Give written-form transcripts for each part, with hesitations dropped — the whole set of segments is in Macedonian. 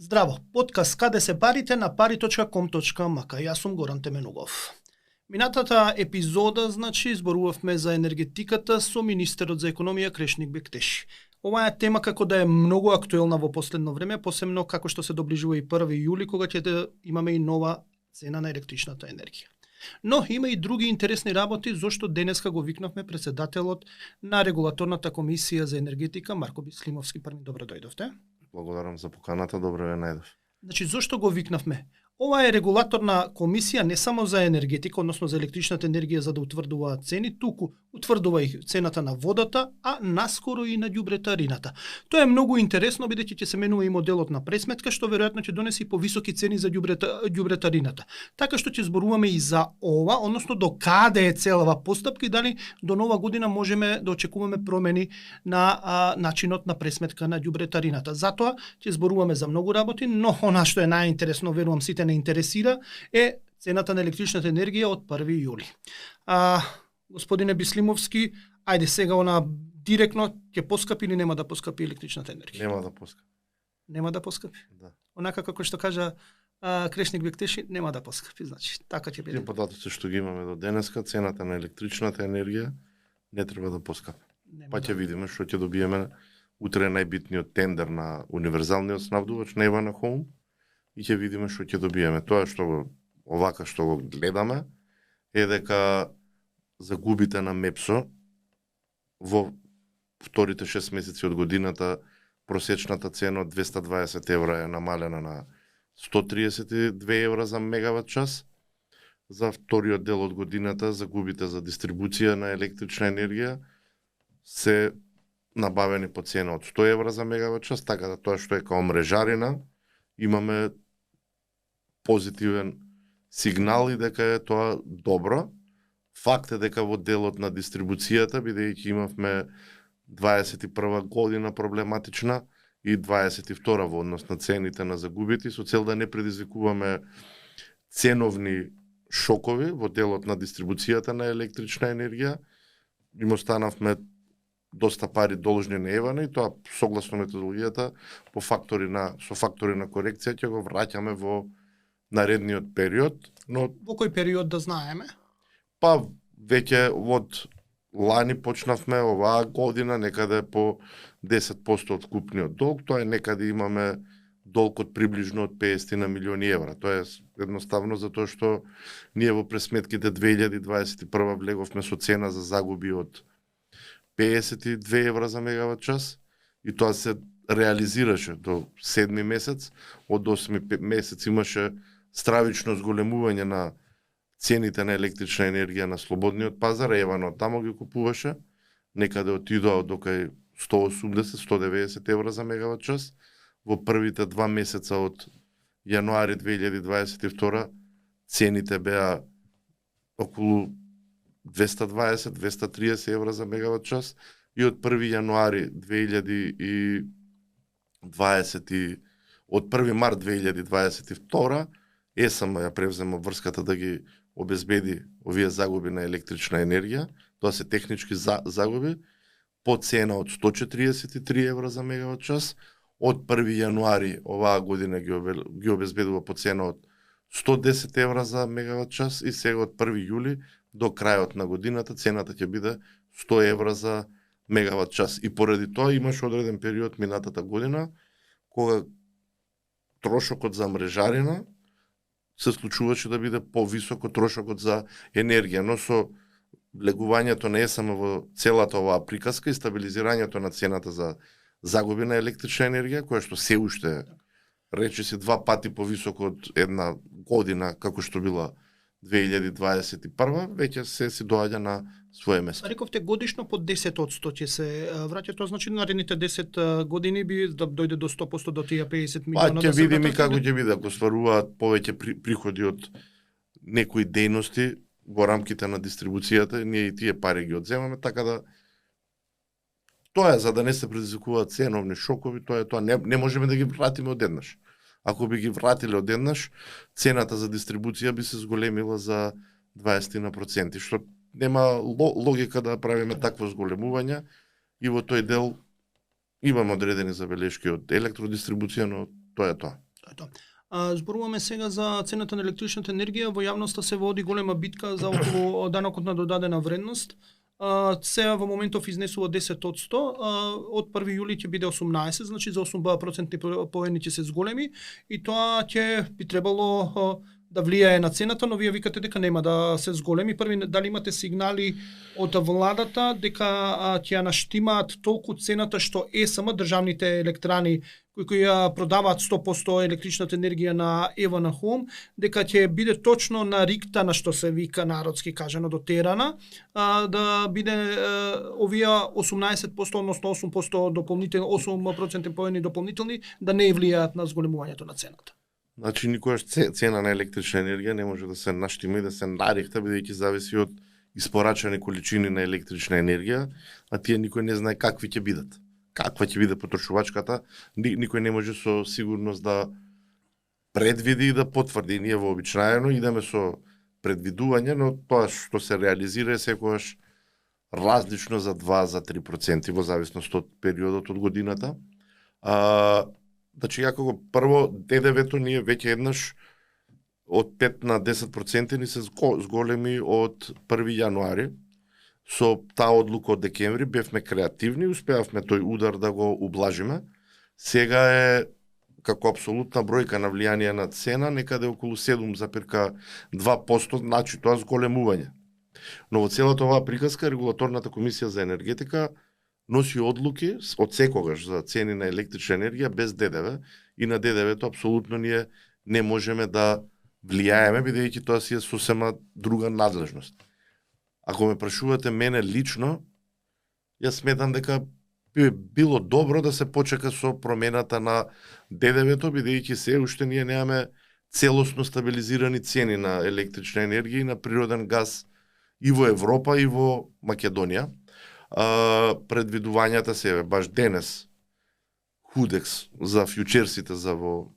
Здраво, подкаст Каде се парите на pari.com.mk. Јас сум Горан Теменугов. Минатата епизода, зборувавме за енергетиката со министерот за економија Крешник Бектеши. Ова е тема како да е многу актуелна во последно време, посебно како што се доближува и 1 јули, кога ќе да имаме и нова цена на електричната енергија. Но има и други интересни работи, зашто денеска го викнавме председателот на регулаторната комисија за енергетика Марко Бислимовски. Први, добро дојдовте. Благодарам за поканата, добро ве најдов. Зошто го викнавме? Ова е регулаторна комисија не само за енергетика, односно за електричната енергија за да утврдува цени, туку утврдува и цената на водата, а наскоро и на ѓубретарината. Тоа е многу интересно, бидејќи ќе се менува и моделот на пресметка, што веројатно ќе донесе и повисоки цени за ѓубретарината. Така што ќе зборуваме и за ова, односно до каде е целава постапка и дали до нова година можеме да очекуваме промени на начинот на пресметка на ѓубретарината. Затоа ќе зборуваме за многу работи, но она што е најинтересно, верувам сите не интересира, е цената на електричната енергија од 1 јули. Господине Бислимовски, ајде сега директно ќе поскапи или нема да поскапи електричната енергија? Нема да поскапи. Нема да поскапи? Да. Онака како што кажа Крешник Бектеши, нема да поскапи, така ќе биде. Тие податоци што ги имаме до денеска, цената на електричната енергија не треба да поскапи. Па ќе видиме што ќе добиеме утре најбитниот тендер на универзалниот снабдувач на Ивана Хоум и ќе видиме што ќе добиеме. Тоа што овака што го гледаме е дека загубите на МЕПСО во вторите 6 месеци од годината просечната цена од 220 евра е намалена на 132 евра за мегават час. За вториот дел од годината загубите за дистрибуција на електрична енергија се набавени по цена од 100 евра за мегават час, така да тоа што е као мрежарина имаме позитивен сигнал и дека е тоа добро. Факт е дека во делот на дистрибуцијата, бидејќи имавме 21 година проблематична и 22 во однос на цените на загубите, со цел да не предизвикуваме ценовни шокови во делот на дистрибуцијата на електрична енергија, им останавме доста пари должни на Евана и тоа согласно методологијата со фактори на корекција ќе го враќаме во наредниот период, но во кој период да знаеме? Па веќе од лани почнавме оваа година некаде по 10% од купниот долг, тоа е некаде имаме долг од приближно од 50 на милиони евра. Тоа е едноставно затоа што ние во пресметките 2021 влеговме со цена за загуби од 52 евра за мегават час и тоа се реализираше до 7 месец, од 8 месец имаше стравично зголемување на цените на електрична енергија на слободниот пазар, Евано тамо ги купуваше, некаде отидоа до кај 180-190 евра за мегават час. Во првите 2 месеца од јануари 2022 цените беа околу 220-230 евра за мегават час и од 1 јануари 1 март 2022 ЕСМ ја превзема врската да ги обезбеди овие загуби на електрична енергија. Тоа се технички загуби по цена од 143 евра за мегават час. Од 1 јануари оваа година ги обезбедува по цена од 110 евра за мегават час и сега од 1 јули до крајот на годината цената ќе биде 100 евра за мегават час. И поради тоа имаше одреден период минатата година кога трошокот за мрежарина се случуваше да биде повисок од трошокот за енергија, но со влегувањето на ЕСМ во целата оваа приказка и стабилизирањето на цената за загуби на електрична енергија, која што се уште речиси 2 пати повисоко од една година како што била 2021, веќе се си доаѓа на свое место. Рековте годишно по 10% ќе се враќа, тоа значи наредните 10 години би да дојде до 100% до тие 50 милиона. Па ќе видиме како ќе биде, ако стваруваат повеќе приходи од некои дејности во рамките на дистрибуцијата, ние и тие пари ги одземаме, така да тоа е за да не се предизвикуваат ценовни шокови, тоа не можеме да ги вратиме одеднаш. Ако би ги вратиле одеднаш, цената за дистрибуција би се зголемила за 20%, што нема логика да правиме такво зголемување и во тој дел имаме одредени забелешки од електродистрибуција, но тоа е тоа. Тоа е тоа. Зборуваме сега за цената на електричната енергија. Во јавноста се води голема битка за околу данокот на додадена вредност. Сега во моментов изнесува 10%, од 1 јули ќе биде 18, значи за 8% поени ќе се зголеми и тоа ќе би требало да влијае на цената, но вие викате дека нема да се зголеми. Први, дали имате сигнали од владата дека ќе ја наштимаат толку цената што ЕСМ, државните електрани кои ја продаваат 100% електричната енергија на Ева на Хом, дека ќе биде точно на рикта на што се вика народски кажано дотерана, да биде овие 18%, односно 8% дополнителни, 8% поени дополнителни, да не влијаат на зголемувањето на цената. Значи никогаш цена на електрична енергија не може да се наштима и да се нарихта, бидејќи зависи од испорачани количини на електрична енергија, а тие никој не знае какви ќе бидат. Каква ќе биде потрошувачката, никој не може со сигурност да предвиди и да потврди. Ние вообичаено идеме со предвидување, но тоа што се реализира е секогаш различно за 2 за 3% во зависност од периодот од годината. Значи, како прво, ДДВ-то ние веќе еднаш од 5 на 10% ни се зголеми од 1 јануари. Со таа одлука од декември бевме креативни, успеавме тој удар да го ублажиме. Сега е како апсолутна бројка на влијание на цена некаде околу 7,2%, значи тоа зголемување. Но во целата оваа приказка Регулаторната комисија за енергетика носи одлуки од секогаш за цени на електрична енергија без ДДВ и на ДДВ-то апсолутно ние не можеме да влијаеме, бидејќи тоа си е сосема друга надлежност. Ако ме прашувате мене лично, јас сметам дека би било добро да се почека со промената на ДДВ-то, бидејќи се уште ние немаме целосно стабилизирани цени на електрична енергија и на природен газ и во Европа и во Македонија. Предвидувањата се баш денес Худекс за фјучерсите за во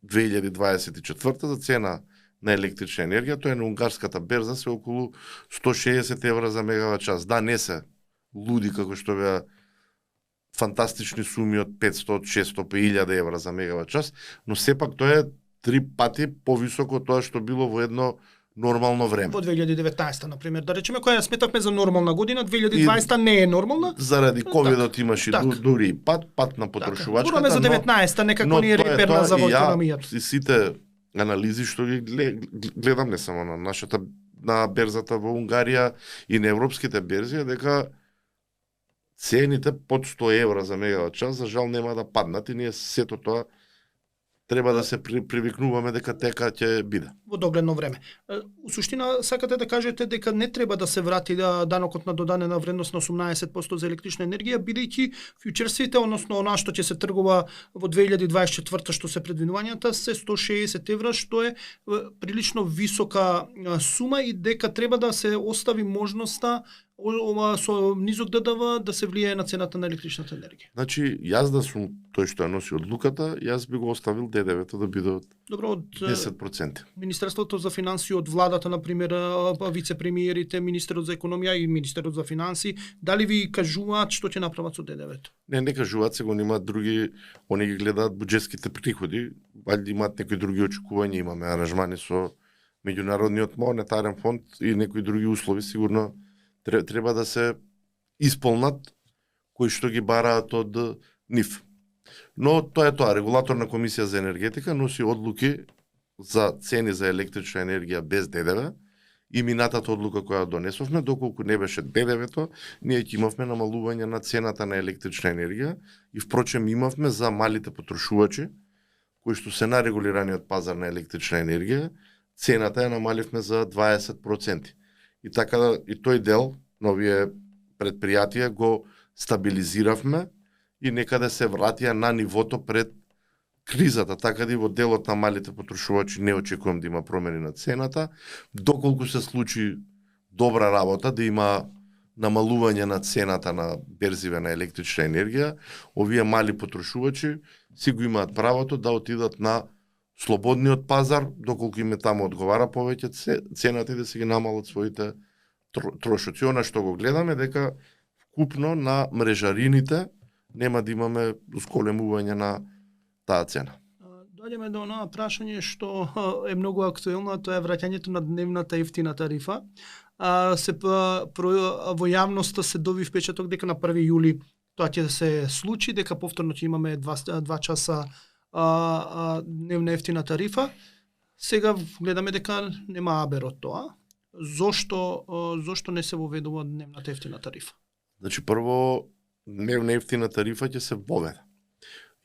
2024 за цена на електрична енергија, тоа е на унгарската берза се околу 160 евра за мегават час. Да, не се луди како што беа фантастични суми од 500, 600, 1000 евра за мегават час, но сепак тоа е 3 пати повисоко од тоа што било во едно нормално време. Во 2019, например, да речеме, која сметавме за нормална година, 2020 не е нормална. Заради ковидот имаше дури и пат на потрошувачката. Зборуваме за 19-та, некако ни е реперна за економијата. И сите анализи што ги гледам не само на нашата на берзата во Унгарија и на европските берзи, дека цените под 100 евра за мегават час за жал нема да паднат и ние сето тоа треба да се привикнуваме дека тека ќе биде. Во догледно време. У суштина, сакате да кажете дека не треба да се врати данокот на додадена вредност на 18% за електрична енергија, бидејќи фјучерсите, односно она што ќе се тргува во 2024 што се предвидувањата, се 160 евра, што е прилично висока сума и дека треба да се остави можноста со низок ДДВ да се влијае на цената на електричната енергија. Значи, јас да сум тој што ја носи одлуката, јас би го оставил ДДВ-то да биде од 10%. Министерството за финансии од владата, например, вице-премиерите, министерот за економија и министерот за финансии, дали ви кажуваат што ќе направат со ДДВ-то? Не кажуваат, сега немаат други, они ги гледаат буџетските приходи, валјда имаат некои други очекувања, имаме аранжмани со Меѓународниот монетарен фонд и некои други услови, сигурно треба да се исполнат кои што ги бараат од нив. Но тоа е тоа, Регулаторна комисија за енергетика носи одлуки за цени за електрична енергија без ДДВ и минатата одлука која донесовме, доколку не беше ДДВ-то, ние ќе имавме намалување на цената на електрична енергија и впрочем имавме за малите потрошувачи кои што се на регулираниот пазар на електрична енергија, цената ја намаливме за 20%. И така и тој дел на овие предпријатија го стабилизиравме и некаде се вратија на нивото пред кризата, така да и во делот на малите потрошувачи не очекувам да има промени на цената, доколку се случи добра работа, да има намалување на цената на берзиве на електрична енергија, овие мали потрошувачи си го имаат правото да отидат на слободниот пазар, доколку им таму одговара повеќе цената и да се ги намалат своите трошоци. Она што го гледаме дека вкупно на мрежарините нема да имаме усколемување на таа цена. Доаѓаме до онаа прашање што е многу актуелно, а тоа е враќањето на дневната ефтина тарифа. Во јавноста се доби впечаток дека на 1 јули тоа ќе се случи, дека повторно ќе имаме 2 часа дневна ефтина тарифа. Сега гледаме дека нема абер од тоа. Зошто не се воведува дневната ефтина тарифа? Значи прво дневна ефтина тарифа ќе се воведе.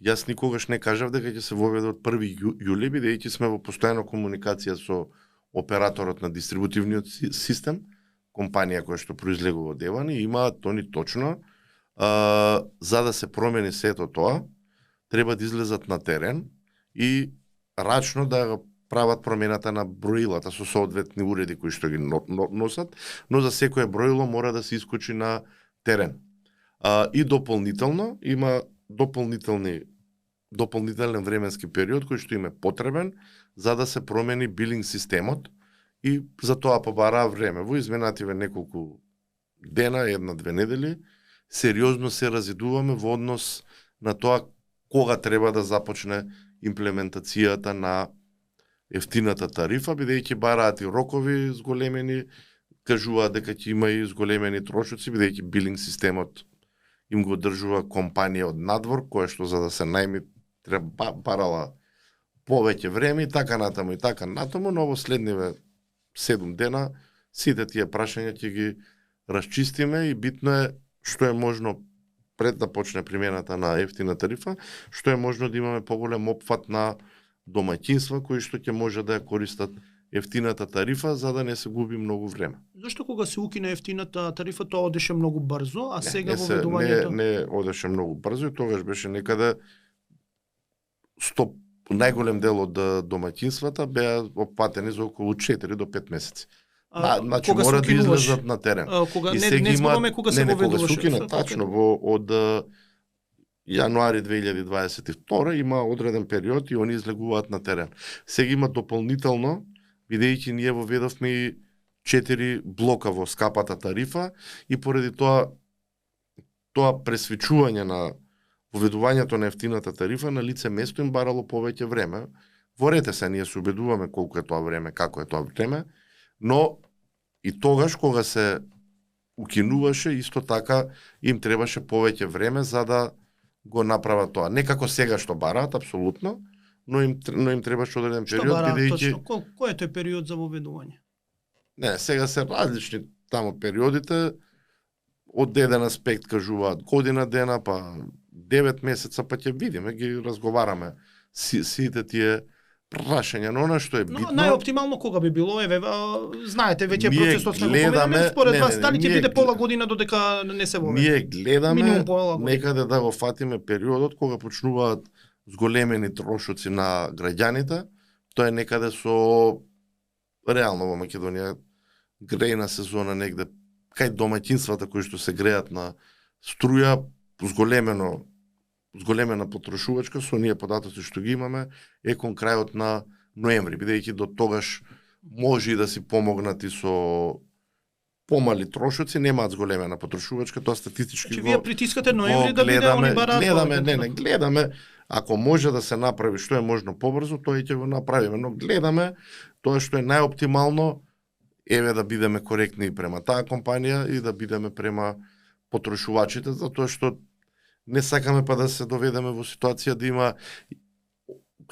Јас никогаш не кажав дека ќе се воведе од 1 јули, бидејќи сме во постојана комуникација со операторот на дистрибутивниот систем, компанија која што произлегува од Еван, и имаат они точно за да се промени сето тоа, треба да излезат на терен и рачно да го прават промената на броилата со соодветни уреди кои што ги носат, но за секое броило мора да се искочи на терен. И дополнително има дополнителен временски период кој што им е потребен за да се промени билинг системот и за тоа побараа време. Во изминативе неколку дена, 1-2 недели, сериозно се разидуваме во однос на тоа кога треба да започне имплементацијата на ефтината тарифа, бидејќи бараат и рокови зголемени, кажуваат дека ќе има и зголемени трошоци, бидејќи билинг системот им го држува компанија од надвор, која што за да се најми треба барала повеќе време и така натаму, но во следниве 7 дена сите тие прашања ќе ги расчистиме и битно е што е можно пред да почне примената на ефтина тарифа, што е можно да имаме поголем опфат на домаќинства кои што ќе може да ја користат ефтината тарифа за да не се губи многу време. Зошто кога се укина ефтината тарифа тоа одеше многу брзо, а сега воведувањето не одеше многу брзо и тогаш беше некаде најголем дел од домаќинствата беа опатени за околу 4 до 5 месеци. Значи мора да излезат на терен. Кога не зборуваме кога се воведуваше. Кога се укина тачно од јануари 2022 има одреден период и они излегуваат на терен. Сега има дополнително, бидејќи ние воведовме и 4 блока во скапата тарифа и поради тоа пресвечување на воведувањето на ефтината тарифа на лице место им барало повеќе време. Ворете се, ние се убедуваме колку е тоа време, како е тоа време, но и тогаш кога се укинуваше, исто така им требаше повеќе време за да го направат тоа. Не како сега што бараат, апсолутно, но им требаше одреден период, бидејќи кој е тој период за воведување? Не, сега се различни таму периодите. Од еден аспект кажуваат година дена, па 9 месеца, па ќе видиме, ги разговараме сите тие прашања, но она што е битно... Но најоптимално кога би било, знаете, веќе процесот сме го поведеме, според вас, дали ќе биде пола година додека не се воведе? Ние гледаме некаде да го фатиме периодот кога почнуваат зголемени трошоци на граѓаните, тоа е некаде со реално во Македонија грејна сезона негде кај домаќинствата кои што се греат на струја, зголемена потрошувачка, со ние податоци што ги имаме, е кон крајот на ноември, бидејќи до тогаш може и да си помогнати со помали трошоци, немаат зголемена потрошувачка, тоа статистички го вие притискате ноември да биде они бараат. Гледаме, ако може да се направи што е можно побрзо, тоа ќе го направиме, но гледаме тоа што е најоптимално, еве да бидеме коректни према таа компанија и да бидеме према потрошувачите, затоа што не сакаме па да се доведеме во ситуација да има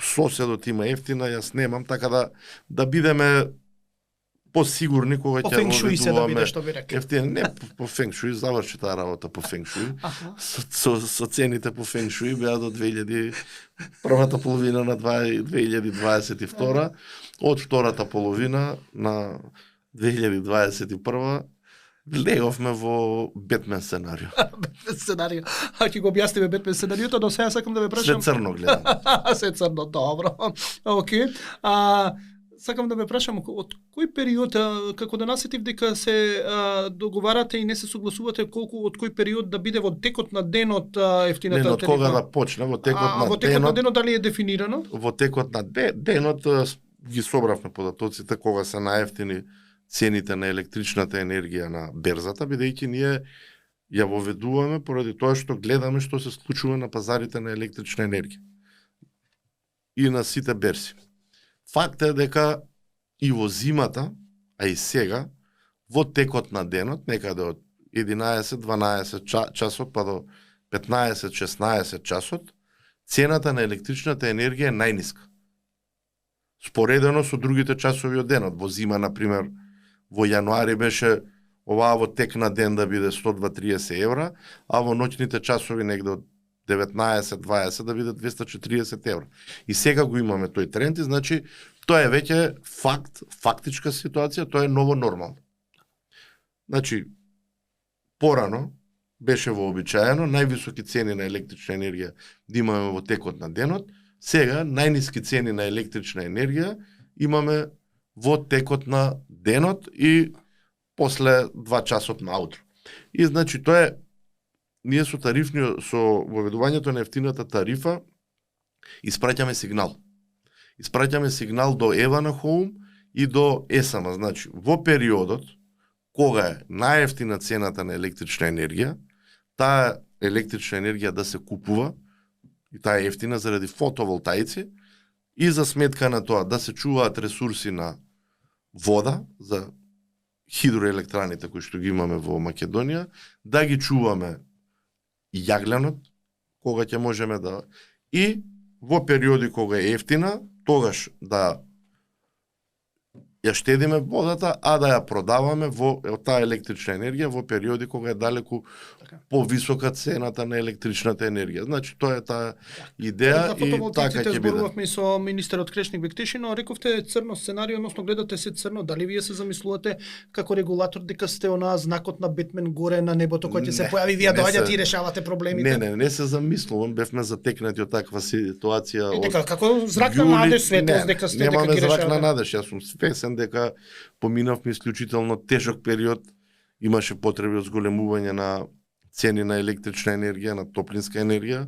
соседот има ефтина, јас немам, така да бидеме посигурни кога ќе фенкшуи се да биде, што би рекли. Ефтина не по фенкшуи, заврши таа работа по фенкшуи. Со цените по фенкшуи беа до првата половина на 2022, од втората половина на 2021 леговме во Бетмен сценарио. Бетмен сценарио. А ќе го објасниме Бетмен сценариото, но сега сакам да ве прашам. Се црно гледам. Се црно, добро. Океј. Сакам да ве прашам од кој период како да насетив дека се договарате и не се согласувате од кој период да биде во текот на денот ефтината тарифа? Не, од кога да почне, во текот на денот. Во текот на денот дали е дефинирано? Во текот на денот ги собравме податоците кога се најефтини цените на електричната енергија на берзата, бидејќи ние ја воведуваме поради тоа што гледаме што се случува на пазарите на електрична енергија. и на сите берси. Факт е дека и во зимата, а и сега, во текот на денот, некаде од 11-12 часот па до 15-16 часот, цената на електричната енергија е најниска. Споредено со другите часови од денот. Во зима, например, во јануари беше оваа во тек на ден да биде 120-30 евра, а во ноќните часови негде од 19-20 да биде 240 евра. И сега го имаме тој тренд, и значи тоа е веќе фактичка ситуација, тоа е ново нормално. Значи, порано беше вообичаено највисоки цени на електрична енергија да имаме во текот на денот, сега најниски цени на електрична енергија имаме во текот на денот и после 2 часот наутро. И значи тоа е, ние со воведувањето на ефтината тарифа испраќаме сигнал. Испраќаме сигнал до Евана Хоум и до ЕСАМА. Значи, во периодот кога е најефтина цената на електрична енергија, таа електрична енергија да се купува, и таа е ефтина заради фотоволтаици, и за сметка на тоа да се чуваат ресурси на вода за хидроелектраните кои што ги имаме во Македонија, да ги чуваме јагленот, кога ќе можеме да... И во периоди кога е ефтина, тогаш да ја штедиме водата, а да ја продаваме во таа електрична енергија во периоди кога е далеку повисока цената на електричната енергија. Значи тоа е таа идеја и така ќе биде. Зборувавме со министерот Крешник Бектишино, рековте црно сценарио, односно гледате се црно, дали вие се замислувате како регулатор дека сте онаа знакот на Бетмен горе на небото кој ќе се појави, вие доаѓате и решавате проблемите? Не се замислувам, бевме затекнати од таква ситуација. Дека како зрак на надеж светлост дека сте дека ги решавате? Немаме зрак на надеж, јас сум свесен дека поминавме исклучително тежок период, имаше потреби од зголемување на цени на електрична енергија, на топлинска енергија,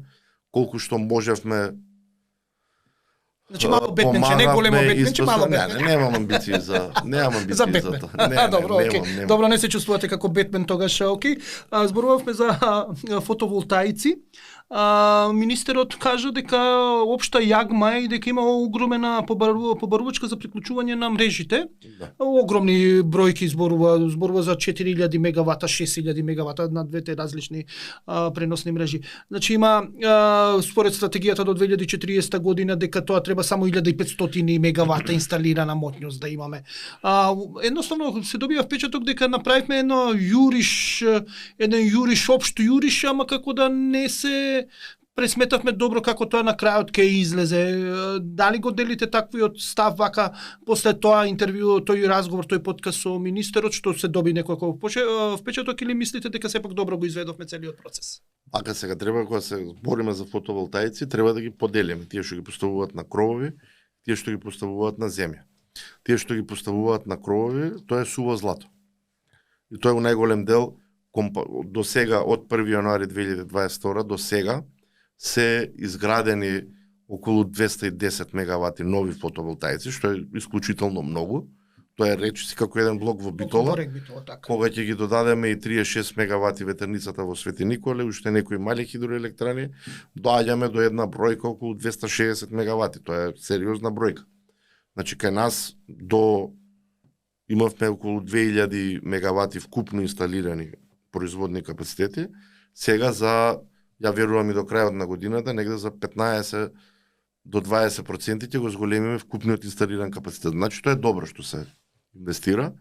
колку што можевме. Значи малку Бетменче, не големо Бетменче, мало Бетмен. Немам амбиции за Бетмен. Добро, окей. Добро, не се чувствувате како Бетмен тогаш, окей. Зборувавме за фотоволтаици. Министерот кажа дека општа јагма е и дека има огромна побарувачка за приклучување на мрежите. Да. Огромни бројки зборува за 4000 мегавата, 6000 мегавата на двете различни преносни мрежи. Значи има според стратегијата до 2040 година дека тоа треба само 1500 мегавата инсталирана моќност да имаме. Едноставно се добива впечаток дека направивме еден јуриш, општо јуриш, ама како да не се пресметавме добро како тоа на крајот ќе излезе. Дали го делите таквиот став вака после тоа интервју, тој разговор, тој подкаст со министерот, што се доби некој впечаток, или мислите дека сепак добро го изведовме целиот процес? Ака сега треба, кога се збориме за фотоволтаици, треба да ги поделиме. Тие што ги поставуваат на кровови, тие што ги поставуваат на земја. Тие што ги поставуваат на кровови, тоа е суво злато. И тоа е во најголем дел до сега, од 1 јануари 2022 до сега, се изградени околу 210 мегавати нови фотоволтаици, што е исклучително многу. Тоа е речиси како еден блок во Битола, кога ќе ги додадеме и 36 мегавати ветерницата во Свети Николе, уште некои мали хидроелектрани, доаѓаме до една бројка околу 260 мегавати. Тоа е сериозна бројка. Значи, кај нас имавме околу 2000 мегавати вкупно инсталирани производни капацитети, сега за, ја верувам и до крајот на годината, негде за 15 до 20% ќе го зголемиме вкупниот инсталиран капацитет. Значи, тоа е добро што се инвестира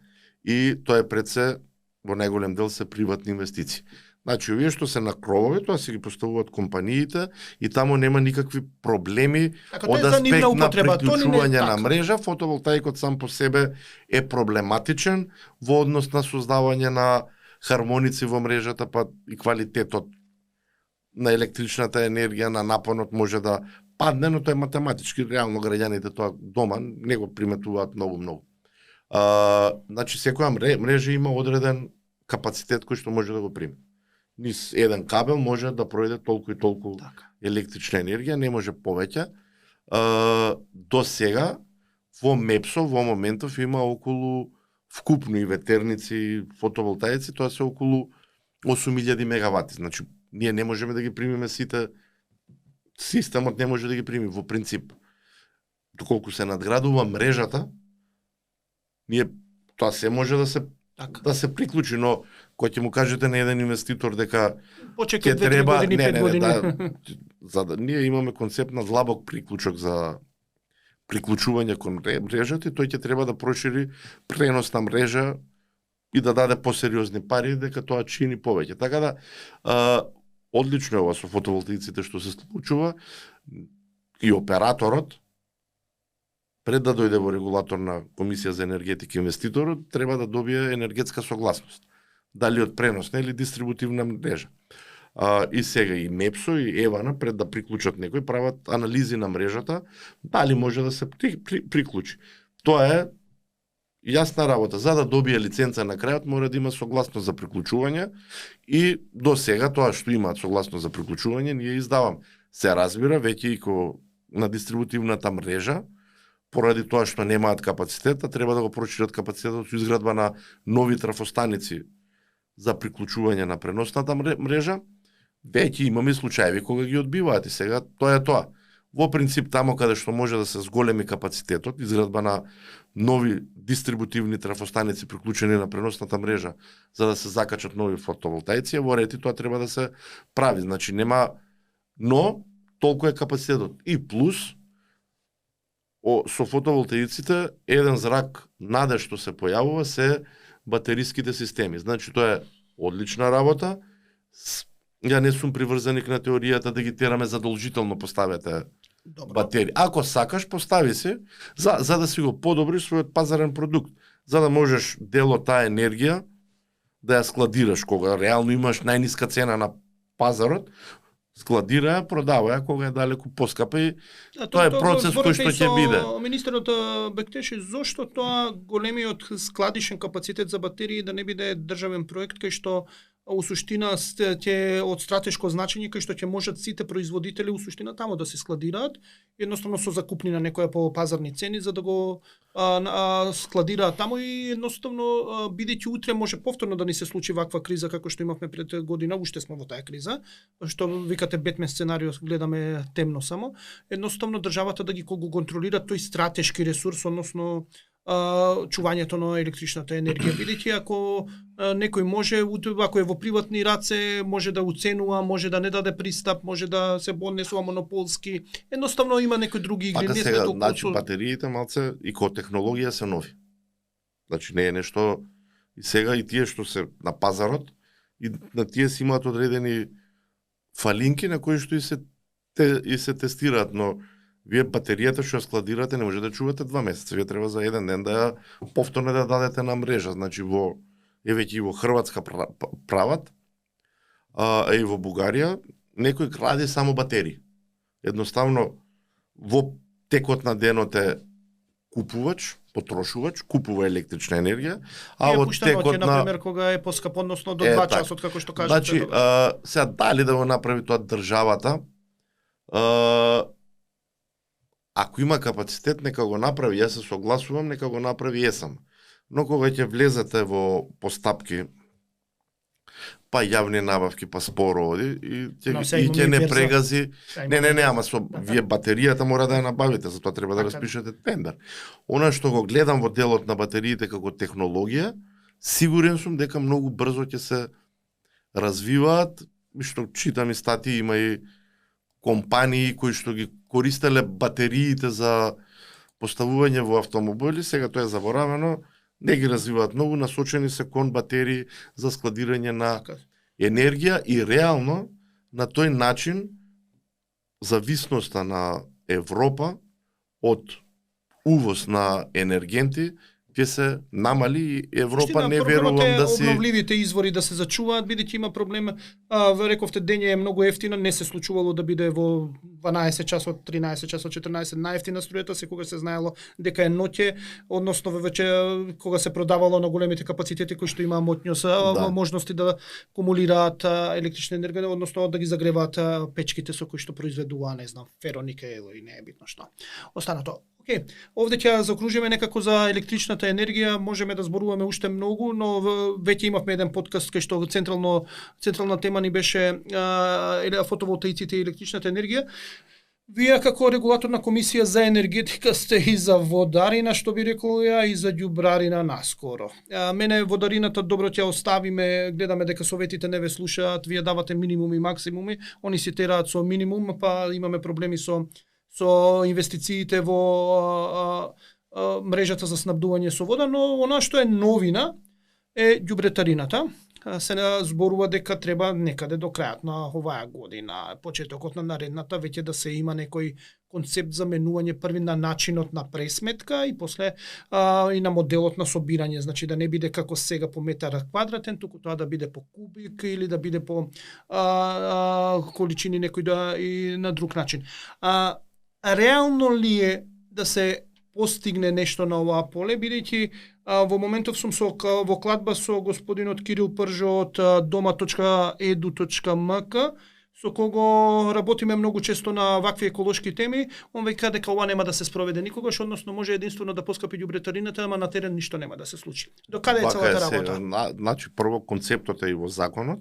и тоа е пред се, во најголем дел се приватни инвестиции. Значи, овие што се на кровови, тоа се ги поставуваат компаниите и таму нема никакви проблеми од аспект на приклучување на мрежа. Фотоволтаикот сам по себе е проблематичен во однос на создавање на хармоници во мрежата, па и квалитетот на електричната енергија, на напонот може да падне, но тоа е математички, реално граѓаните тоа дома не го приметуваат многу. Значи, секоја мрежа има одреден капацитет кој што може да го приме. Низ еден кабел може да пројде толку и толку електрична енергија, не може повеќе. До сега, во МЕПСО, во моментов има околу вкупно и ветерници, фотоволтаици, тоа се околу 8000 мегавати. Значи, ние не можеме да ги примиме сите, системот не може да ги прими во принцип. доколку се надградува мрежата, ние тоа се може Така. да се приклучи, но кој ќе му кажете на еден инвеститор дека Почекај ќе 2-3 треба години, 5 години. за да ние имаме концепт на длабок приклучок за приклучување кон мрежата и тој ќе треба да прошири преносна мрежа и да даде посериозни пари дека тоа чини повеќе. Така да одлично е ова со фотоволтаиците што се случува и операторот пред да дојде во регулаторна комисија за енергетика и инвеститорот треба да добие енергетска согласност. Дали од преносна или дистрибутивна мрежа. И сега и МЕПСО и ЕВАНА пред да приклучат некој прават анализи на мрежата, дали може да се приклучи. Тоа е јасна работа. За да добие лиценца на крајот мора да има согласност за приклучување и до сега тоа што имаат согласност за приклучување ние издавам. Се разбира веќе и на дистрибутивната мрежа поради тоа што немаат капацитет, треба да го прочитат капацитетот со изградба на нови трафостаници за приклучување на преносната мрежа. Веќе имаме случаи кога ги одбиваат и сега тоа е тоа. Во принцип тамо каде што може да се зголеми капацитетот, изградба на нови дистрибутивни трафостаници приклучени на преносната мрежа за да се закачат нови фотоволтаици, во ред и тоа треба да се прави. Значи нема, но толку е капацитетот. И плюс со фотоволтаиците еден зрак наде што се појавува се батериските системи. Значи тоа е одлична работа. Ја не сум приврзаник на теоријата да ги тераме задолжително поставете батерии. Ако сакаш, постави се за да си го подобриш својот пазарен продукт, за да можеш дел од таа енергија да ја складираш кога реално имаш најниска цена на пазарот, складира ја, продава ја кога е далеку поскапа и тоа е процес кој што ќе биде. Министерот Бектеши, зошто тоа големиот складишен капацитет за батерии да не биде државен проект кај што у суштина ќе од стратешко значење кај што ќе можат сите производители у суштина тамо да се складираат, едноставно со закупни на некоја по пазарни цени за да го складираат тамо и едноставно бидејќи утре може повторно да ни се случи ваква криза како што имавме пред година, уште сме во таа криза, што викате Бетмен сценарио, гледаме темно само, едноставно државата да ги контролира тој стратешки ресурс, односно чувањето на електричната енергија, бидејќи ако некој може, ако е во приватни раце, може да уценува, може да не даде пристап, може да се однесува монополски, едноставно има некои други игри. Пака сега, значи батериите малце и ко технологија се нови. Значи не е нешто и сега и тие што се на пазарот и на тие си имаат одредени фалинки на кои што и се тестираат, но вие батеријата што ја складирате не може да чувате 2 месеца, вие треба за еден ден да ја повторно да дадете на мрежа, значи веќе и во Хрватска прават, и во Бугарија некој гради само батерии. Едноставно во текот на денот е купувач, потрошувач, купува електрична енергија, а во текот на например кога е поскапо, односно до 2 часот како што кажете. Значи, сега дали да го направи тоа државата, ако има капацитет, нека го направи, јас се согласувам, нека го направи ЕСАМ. Но кога ќе влезете во постапки, па јавни набавки, па спороди, и ќе не прегази... Не, ама вие батеријата мора да ја набавите, затоа треба да распишете тендер. Она што го гледам во делот на батериите како технологија, сигурен сум дека многу брзо ќе се развиваат, што читам и статии, има и компании кои што ги користеле батериите за поставување во автомобили, сега тоа е заборавено, не ги развиваат многу, насочени се кон батерии за складирање на енергија и реално на тој начин зависноста на Европа од увоз на енергенти ќе се намали и Европа не верувам да си обновливите извори да се зачуваат, бидејќи има проблем. Рековте дење е многу ефтина, не се случувало да биде во 12 часот, 13 часот, 14 најефтина струјата, секогаш се знаело дека е ноќе, односно веќе кога се продавало на големите капацитети кои што има моќност, можности да кумулираат електрична енергија, односно да ги загреваат печките со кои што произведува, не знам, фероникел или не е битно што. Останато. Океј, овде ќе закружиме некако за електричната енергија, можеме да зборуваме уште многу, но веќе имавме еден подкаст кај што централна тема ни беше фотоволтаиците и електричната енергија. Вие како регулаторна комисија за енергетика сте и за водарина, што би рекол ја, и за ѓубрарина наскоро. Мене водарината добро ќе оставиме, гледаме дека советите не ве слушаат, вие давате минимуми и максимуми, они си тераат со минимум, па имаме проблеми со инвестициите во мрежата за снабдување со вода, но она што е новина е ѓубретарината. Се зборува дека треба некаде до крајот на оваа година, почетокот на наредната, веќе да се има некој концепт за менување први на начинот на пресметка и после и на моделот на собирање, значи да не биде како сега по метар квадратен, туку тоа да биде по кубик или да биде по количини некој да и на друг начин. Реално ли е да се постигне нешто на оваа поле, бидејќи во моментов сум во кладба со господинот Кирил Пржо од doma.edu.mk, со кого работиме многу често на вакви еколошки теми. Он века дека ова нема да се спроведе никогаш, односно може единствено да поскапи ѓубретарината, ама на терен ништо нема да се случи. До каде е целата работа? Значи прво концептот е и во законот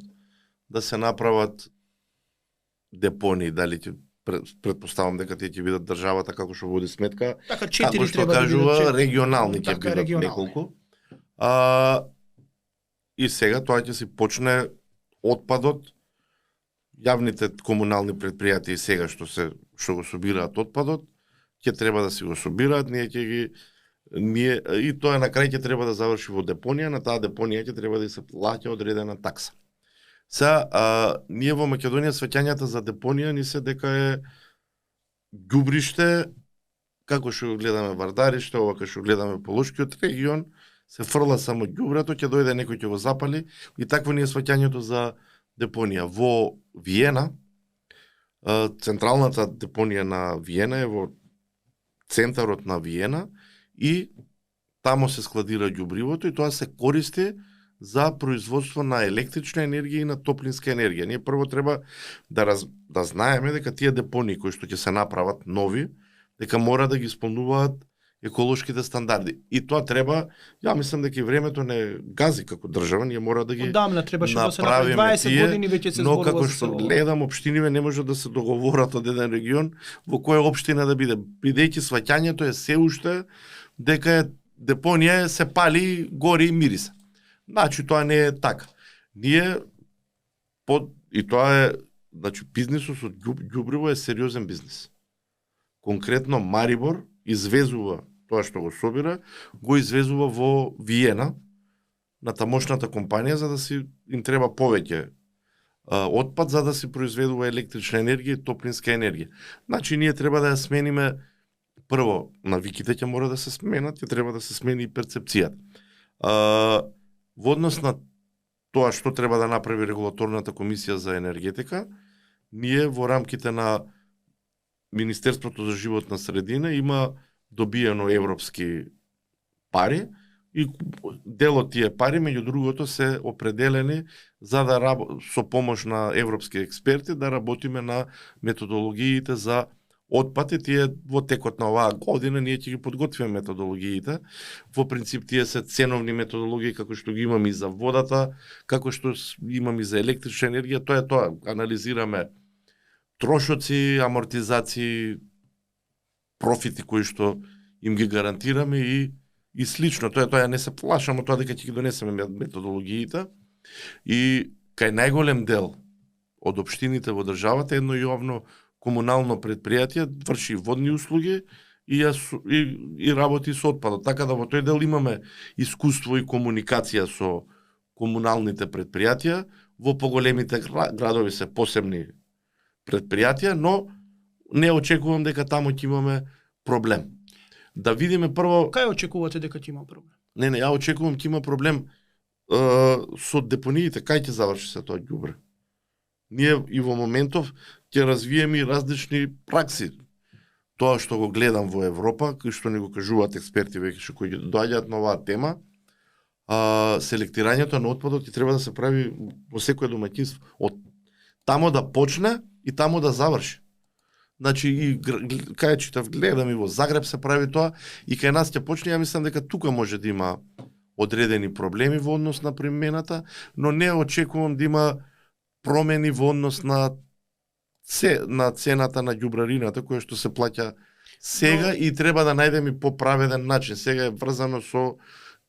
да се направат депонии, дали ќе предпоставам дека тие ќе бидат државата како што води сметка, Така, како што треба кажува, да бидат регионални ќе Така, бидат регионални. неколку. И сега тоа ќе си почне отпадот, јавните комунални предпријатија и сега што го собираат отпадот, ќе треба да си го собираат, и тоа на крај ќе треба да заврши во депонија, на таа депонија ќе треба да се плаќа одредена такса. Ние во Македонија сваќањата за депонија ни се дека е ѓубриште, како што го гледаме Вардариште, ова како што гледаме Полошкиот регион, се фрла само ѓубрето, ќе дојде некој ќе го запали и такво ни е сваќањето за депонија. Во Виена, централната депонија на Виена е во центарот на Виена и тамо се складира ѓубривото и тоа се користи за производство на електрична енергија и на топлинска енергија. Ние прво треба да знаеме дека тие депонии кои што ќе се направат нови, дека мора да ги исполнуваат еколошките стандарди. И тоа треба, ја мислам дека и времето не гази како држава, ние мора да ги Одамна требаше да се направи 20 години веќе се зборува. Но како што гледам, општиниве не може да се договорат од еден регион во која општина да биде, бидејќи сваќањето е се уште дека депонија се пали, гори и мириса. Значи тоа не е така. Ние и тоа е, значи бизнисот со ѓубриво е сериозен бизнис. Конкретно Марибор извезува тоа што го собира, го извезува во Виена на тамошната компанија за да им треба повеќе отпад за да се произведува електрична енергија и топлинска енергија. Значи ние треба да ја смениме прво навиките ќе мора да се сменат, ќе треба да се смени и перцепцијата. Во однос на тоа што треба да направи регулаторната комисија за енергетика, ние во рамките на Министерството за животна средина има добиено европски пари и дел од тие пари, меѓу другото, се определени за да со помош на европски експерти да работиме на методологиите за отпад и тие во текот на оваа година ние ќе ги подготвиме методологиите. Во принцип тие се ценовни методологии како што ги имаме и за водата, како што имаме и за електрична енергија, тоа е тоа. Анализираме трошоци, амортизации, профити кои што им ги гарантираме и слично. Тоа е тоа, не се плашам од тоа дека ќе ги донесеме методологиите. И кај најголем дел од општините во државата едно јавно комунално предпријатие врши водни услуги и работи со отпадот. Така да во тој дел имаме искуство и комуникација со комуналните предпријатија. Во поголемите градови се посебни предпријатија, но не очекувам дека таму ќе имаме проблем. Да видиме прво... Кај очекувате дека ќе има проблем? Не, ја очекувам ќе има проблем со депониите. Кај ќе заврши се тоа ѓубре? Ние и во моментов ќе развиеме и различни пракси. Тоа што го гледам во Европа, кои што ни го кажуваат експерти веќе кои доаѓаат на оваа тема, селектирањето на отпадот ќе треба да се прави во секое домаќинство. Од тамо да почне и тамо да заврши. Значи и кај читав, гледам и во Загреб се прави тоа и кај нас ќе почне, ја мислам дека тука може да има одредени проблеми во однос на примената, но не очекувам да има промени во однос на на цената на ѓубрарината која што се плаќа сега и треба да најдеме поправеден начин. Сега е врзано со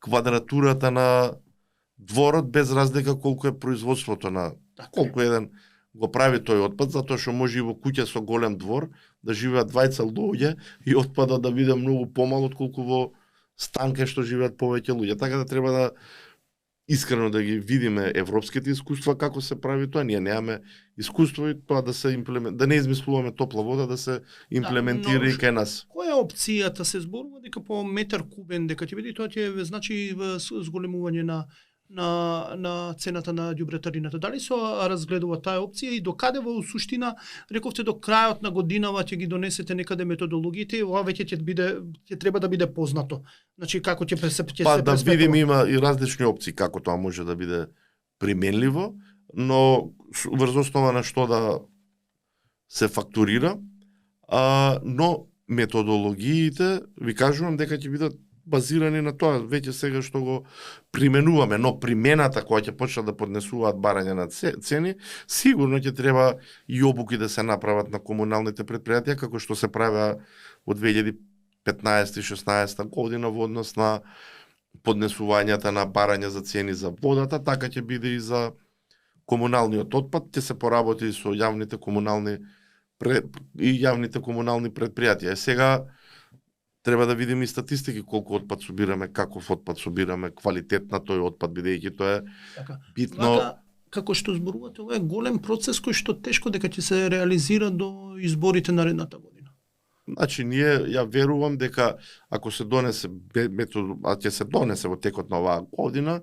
квадратурата на дворот без разлика колку е производството на колку еден го прави тој отпад, затоа што може и во куќа со голем двор да живеат двајца луѓе и отпадот да биде многу помал отколку во стан кај што живеат повеќе луѓе. Така да треба да искрено да ги видиме европските искуства како се прави тоа. Ние немаме искуство и тоа да се да не измислуваме топла вода да се имплементира и кај нас. Која е опцијата? Се зборува дека по метар кубен дека ќе биде, тоа ќе значи зголемување на цената на ѓубретарината. Дали се разгледува таа опција и докаде во суштина, рековте до крајот на годинава ќе ги донесете некаде методологиите, ова веќе ќе треба да биде познато. Значи како ќе се да видиме, има и различни опции како тоа може да биде применливо, но врз основа на што да се фактурира, но методологиите ви кажувам дека ќе бидат базирани на тоа веќе сега што го применуваме, но примената која ќе почнат да поднесуваат барање на цени, сигурно ќе треба и обуки да се направат на комуналните претпријатија како што се правеа во 2015-16 година во однос на поднесувањата на барање за цени за водата, така ќе биде и за комуналниот отпад, ќе се поработи со јавните комунални претпријатија. Сега треба да видиме и статистики колку отпад собираме, каков отпад собираме, квалитет на тој отпад, бидејќи тоа е битно. Како што зборувате, ова е голем процес кој што тешко дека ќе се реализира до изборите наредната година. Значи, ние ја верувам дека ако се донесе метод, ќе се донесе во текот на оваа година,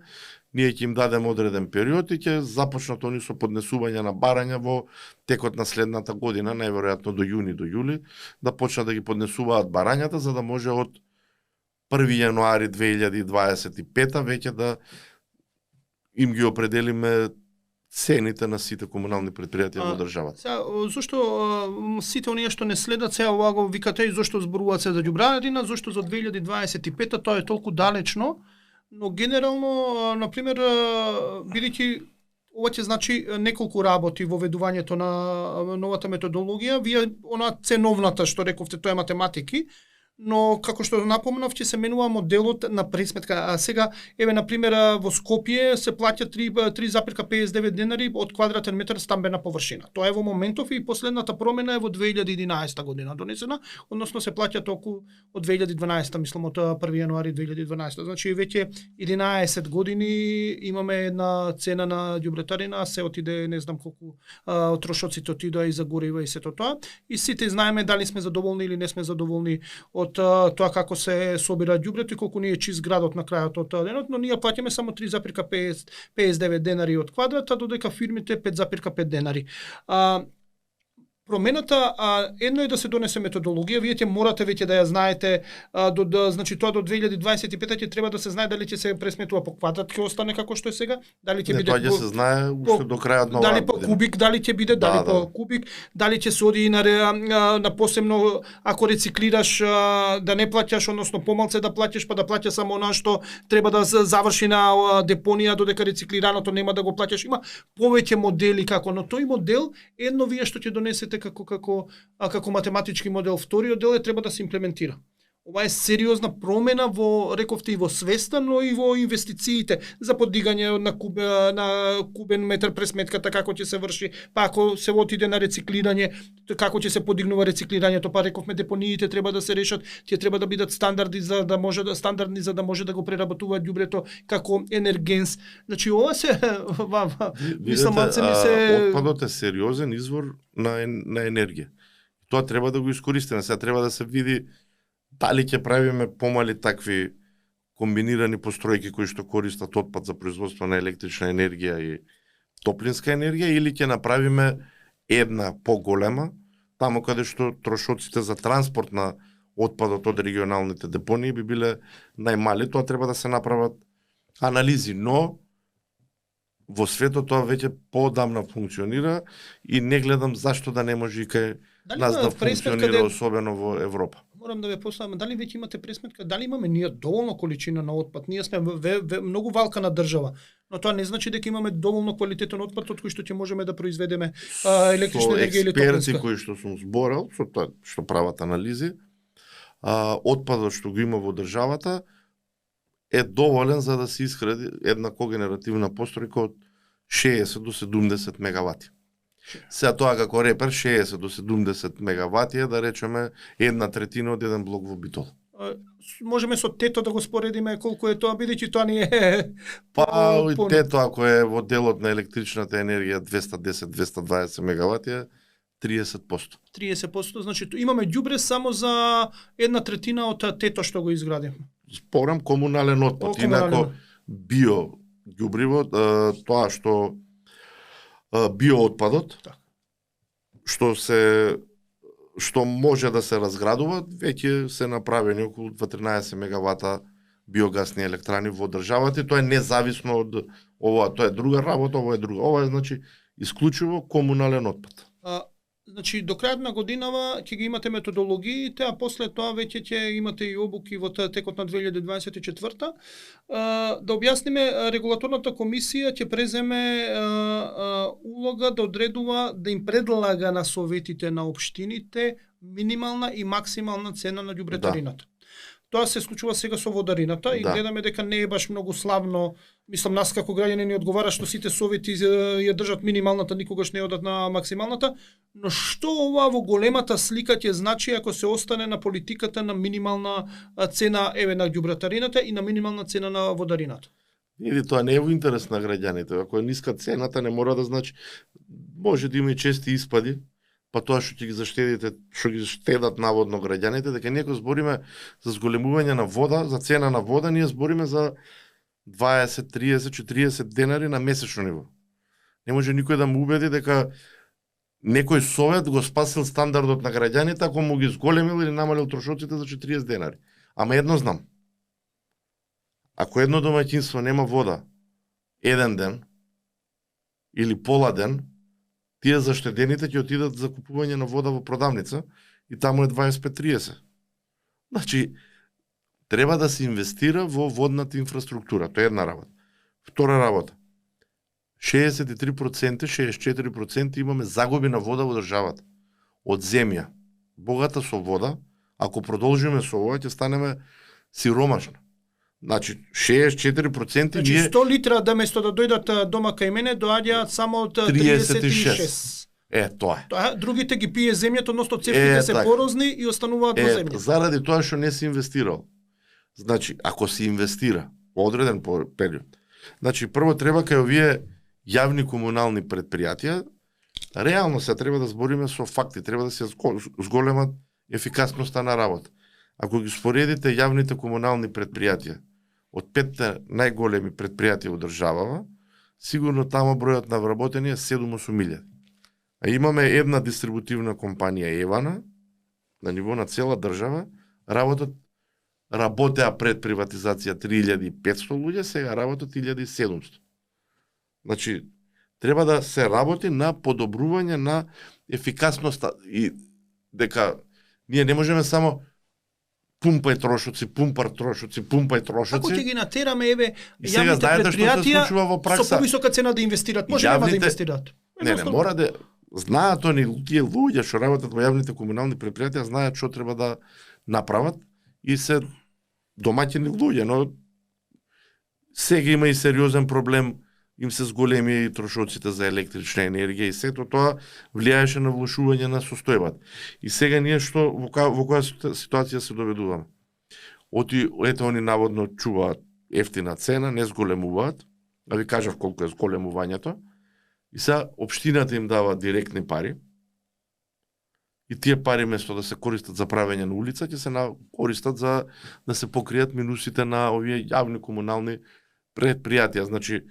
ние ќе им дадеме одреден период и ќе започнат они со поднесување на барања во текот на следната година, најверојатно до јуни, до јули, да почнат да ги поднесуваат барањата, за да може од 1 јануари 2025 веќе да им ги определиме цените на сите комунални претпријатија во државата. Сега, зошто сите оние што не следат сега ова го викате и зошто зборуваат се за ѓубрарина, зошто за 2025 тоа е толку далечно, но генерално, например, бидејќи ова ќе значи неколку работи во ведувањето на новата методологија, вие она ценовната што рековте, тоа е математики, но како што напомнав, ќе се менува моделот на пресметка. А сега, еве на пример во Скопје се плаќа 3,59 денари од квадратен метар стамбена површина. Тоа е во моментов и последната промена е во 2011 година донесена, односно се плаќа толку од 2012, мислам од 1 јануари 2012. Значи веќе 11 години имаме една цена на ѓубретарина, се отиде не знам колку трошоците отидоа и за горива и сето тоа. И сите знаеме дали сме задоволни или не сме задоволни од тоа како се собира ѓубрето и колку ни е чист градот на крајот од денот, но ние плаќаме само 3,59 денари од квадрата, додека фирмите 5,5 денари. Промената, едно е да се донесе методологија, вие ќе морате веќе да ја знаете, значи тоа до 2025 ќе треба да се знае дали ќе се пресметува по квадрат, ќе остане како што е сега, дали ќе биде тоа ќе се знае уште до крајот на оваа дали по кубик, дали ќе биде, дали по кубик, дали ќе се оди на посебно ако рециклираш да не плаќаш, односно помалце да плаќаш, па да плаќаш само она што треба да заврши на депонија, додека рециклираното нема да го плаќаш. Има повеќе модели како, но тој модел едно вие што ќе донесете како математички модел, вториот дел треба да се имплементира. Ова е сериозна промена во, рековте, и во свеста, но и во инвестициите за подигање на кубен метар пресметката, како ќе се врши, па ако се отиде на рециклирање, како ќе се подигнува рециклирањето, па рековме депониите треба да се решат, тие треба да бидат стандардни за да може да го преработуваат ѓубрето како енергенс. Значи ова се мислам отпадот е сериозен извор на енергија. Тоа треба да го искористиме, сега треба да се види дали ќе правиме помали такви комбинирани постројки кои што користат отпад за производство на електрична енергија и топлинска енергија, или ќе направиме една поголема, таму каде што трошоците за транспорт на отпадот од регионалните депонии би биле најмали. Тоа треба да се направат анализи, но во светот тоа веќе поодамна функционира и не гледам зашто да не може и кај нас да функционира, особено во Европа. Морам да ве поставам, дали веќе имате пресметка, дали имаме ние доволно количина на отпад? Ние сме многу валкана држава. Но тоа не значи дека имаме доволно квалитетен отпад од кој што ќе можеме да произведеме електрична Со енергија или експерти топлинска. кои што сум зборал, со тоа што прават анализи, отпадот што го има во државата е доволен за да се изгради една когенеративна постројка од 60 до 70 мегавати. Сега тоа како репер 60 до 70 мегавати е, да речеме, 1/3 од еден блок во Битол. Можеме со тето да го споредиме колку е тоа, бидејќи тоа ни е И тето ако е во делот на електричната енергија 210-220 мегавати е 30%. 30%, значи имаме ѓубре само за 1/3 од тето што го изградивме. Спорам комунален отпад. Инако био ѓубриво, тоа што биоотпадот, што може да се разградува, веќе се направени околу 13 мегавата биогасни електрани во државата. Тоа е независно од ова, тоа е друга работа, ова е друга. Ова е значи исклучиво комунален отпад. Значи до крајот на годинава ќе ги имате методологиите, а после тоа веќе ќе имате и обуки во текот на 2024. Да објасниме, регулаторната комисија ќе преземе улога да одредува, да им предлага на советите на општините минимална и максимална цена на ѓубретарината. Тоа се случува сега со водарината и гледаме дека не е баш многу славно. Мислам, нас како граѓани ни одговара што сите совети ја држат минималната, никогаш не одат на максималната, но што ова во големата слика ќе значи ако се остане на политиката на минимална цена на ѓубретарината и на минимална цена на водарината? Или тоа не е во интерес на граѓаните. Ако е ниска цената, не мора да значи, може да има и чести испади, па тоа што ќе ги заштедите, што ги штедат наводно граѓаните, дека ние кога збориме за зголемување на вода, за цена на вода, ние збориме за 20, 30, 40 денари на месечно ниво. Не може никој да му убеди дека некој совет го спасил стандардот на граѓаните ако му ги зголемил или намалил трошоците за 40 денари. Ама едно знам. Ако едно домаќинство нема вода еден ден или пола ден, тие заштедените ќе отидат за купување на вода во продавница и таму е 25-30. Значи, треба да се инвестира во водната инфраструктура. Тоа е една работа. Втора работа. 63%, 64% имаме загуби на вода во државата. Од земја. Богата со вода, ако продолжиме со ова, ќе станеме сиромашни. Значи, 64% значи, 100 литра да место да дојдат дома кај мене, доаѓаат само од 36. Тоа е. Другите ги пие земјата, односно цевките се порозни и остануваат во земја. Заради тоа што не се инвестирал. Значи, ако се инвестира во одреден период, значи, прво треба кај овие јавни комунални предпријатија, реално се треба да збориме со факти, треба да се зголемат ефикасноста на работа. Ако ги споредите јавните комунални предпријатија од 5 најголеми предпријатија во државава, сигурно тамо бројот на вработени е 7-8 А имаме една дистрибутивна компанија Евана, на ниво на цела држава, работеа пред приватизација 3500 луѓе, сега работат 1700. Значи, треба да се работи на подобрување на ефикасноста и дека ние не можеме само пумпај трошоци. Ако ќе ги натераме, јавните предпријатија со повисока цена да инвестират, може нема да инвестират. Не мора да знаат они тие луѓе што работат во јавните комунални предпријатија, знаат што треба да направат и се домаќини луѓе, но сега има и сериозен проблем, им се зголеми трошоците за електрична енергија и сето тоа влијаеше на влошување на состојбата. И сега ние што во која ситуација се доведуваме? Ето они наводно чуваат ефтина цена, не зголемуваат, а ви кажав колку е зголемувањето, и сега општината им дава директни пари, и тие пари место да се користат за правење на улица, ќе се користат за да се покријат минусите на овие јавни комунални предпријатија. Значи,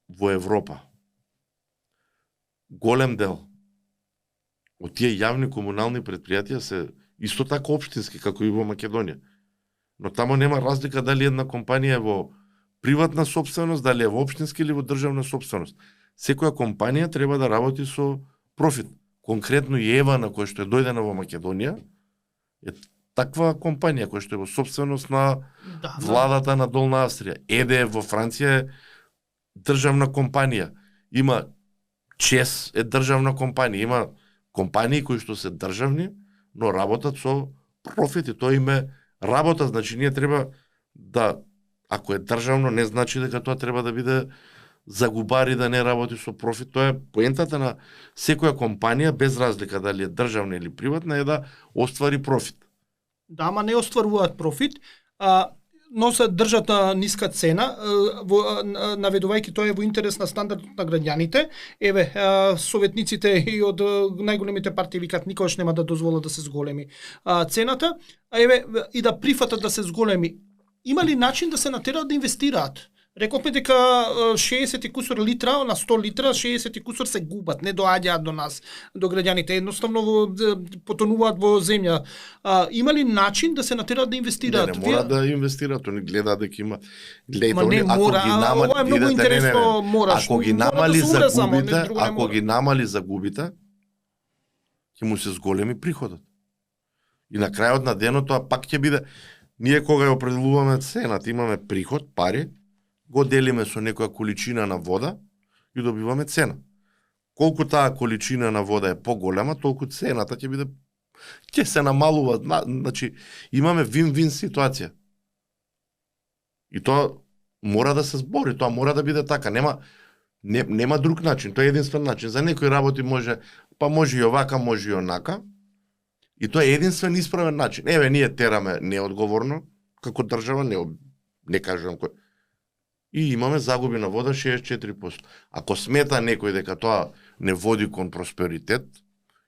во Европа голем дел од тие јавни комунални предпријатија се исто така општински како и во Македонија. Но тамо нема разлика дали една компанија е во приватна сопственост, дали е во општински или во државна сопственост. Секоја компанија треба да работи со профит. Конкретно и Евана, која што е дојдена во Македонија, таква компанија која што е во собственост на Да, владата на Долна Австрија. ЕДЕ во Франција е државна компанија. Има ЧЕС е државна компанија. Има компании кои што се државни, но работат со профити. Тоа им е работа. Значи, ние треба да, ако е државно, не значи дека тоа треба да биде загубари, да не работи со профит. Тоа е поентата на секоја компанија, без разлика дали е државна или приватна, е да оствари профит. Да, ама не остваруваат профит, но се држат на ниска цена, наведувајќи тоа е во интерес на стандардот на граѓаните. Еве, советниците и од најголемите партии викат никогаш нема да дозволат да се зголеми цената, а еве и да прифатат да се зголеми. Има ли начин да се натераат да инвестираат? Рековме дека 60 и кусур литра, на 100 литра, 60 и кусур се губат, не доаѓаат до нас, до граѓаните, едноставно потонуваат во земја. Има ли начин да се натераат да инвестираат? Не мора да инвестираат, они гледаат дека има. Гледајте, не мора, ова е многу интересно, мораш. Ако ги намали загубите, ако ги намали загубите, ќе му се зголеми приходот. И на крајот на денот тоа пак ќе биде, ние кога ја определуваме цената, имаме приход, пари, го делиме со некоја количина на вода и добиваме цена. Колку таа количина на вода е поголема, толку цената ќе биде, ќе се намалува. Значи, имаме вин-вин ситуација. И тоа мора да се збори, тоа мора да биде така. Нема друг начин, тоа е единствен начин. За некои работи може, па може и овака, може и онака. И тоа е единствен исправен начин. Еве, ние тераме неодговорно, како држава, не кажувам кој. И имаме загуби на вода 64%. Ако смета некој дека тоа не води кон просперитет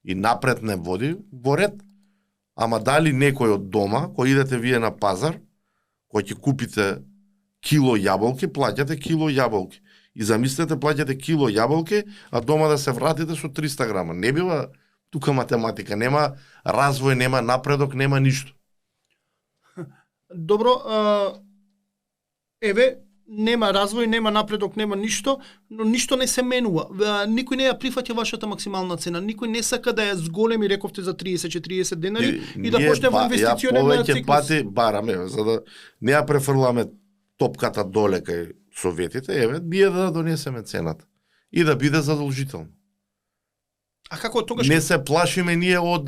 и напред не води, во ред. Ама дали некој од дома, кој идете вие на пазар, кој ќе купите кило јаболки, плаќате кило јаболки. И замислете, плаќате кило јаболки, а дома да се вратите со 300 грама. Не бива тука математика, нема развој, нема напредок, нема ништо. Добро, еве, нема развој, нема напредок, нема ништо, но ништо не се менува. Никој не ја прифаќа вашата максимална цена. Никој не сака да ја зголеми, рековте, за 30-40 денари и да почне во инвестиционен циклус. Ја повеќе пати бараме, за да не ја префрламе топката доле кај советите, еве, ние да донесеме цената и да биде задолжително. А како тогаш? Не се плашиме ние од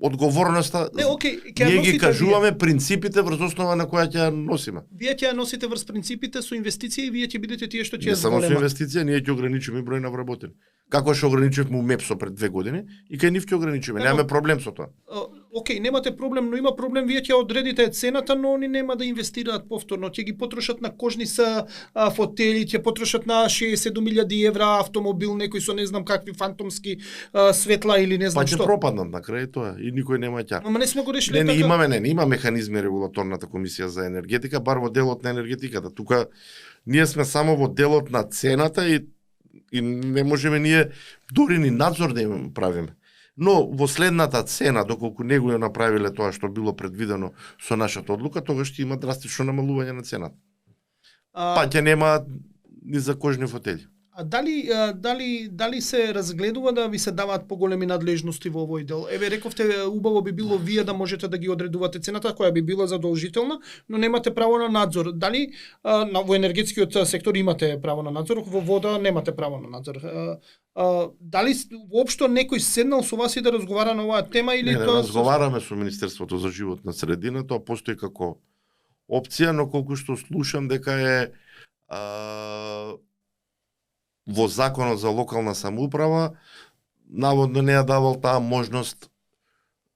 одговорноста. Не, окей, ние ги кажуваме принципите врз основа на која ќе ја носиме. Вие ќе ја носите врз принципите со инвестиции и вие ќе бидете тие што ќе ја зголема. Не само со инвестиција, ние ќе ограничиме број на вработени. Како што ограничивме у МЕПСО пред 2 години и кај нив ќе ограничиме. Немаме проблем со тоа. Окей, немате проблем, но има проблем, вие ќе одредите цената, но они нема да инвестираат повторно, ќе ги потрошат на кожни са фотели, ќе потрошат на 60.000 евра автомобил, некој со не знам какви фантомски светла или не знам што. што. Па ќе пропаднат на крај тоа и никој нема ќе. Ама не сме го решили така. Има механизми регулаторната комисија за енергетика, бар во делот на енергетиката. Тука ние сме само во делот на цената и не можеме ние дури ни надзор да им правиме. Но во следната цена, доколку не го направиле тоа што било предвидено со нашата одлука, тогаш ќе има драстично намалување на цената. Па ќе нема ни за кожни фотели. А дали се разгледува да ви се даваат поголеми надлежности во овој дел? Еве, рековте, убаво би било вие да можете да ги одредувате цената, која би била задолжителна, но немате право на надзор. Дали во енергетскиот сектор имате право на надзор, во вода немате право на надзор? Дали воопшто некој седнал со вас и да разговара на оваа тема или тоа? Не, разговараме со Министерството за животна средина, тоа постои како опција, но колку што слушам дека е во законот за локална самоуправа, наводно не ја давал таа можност,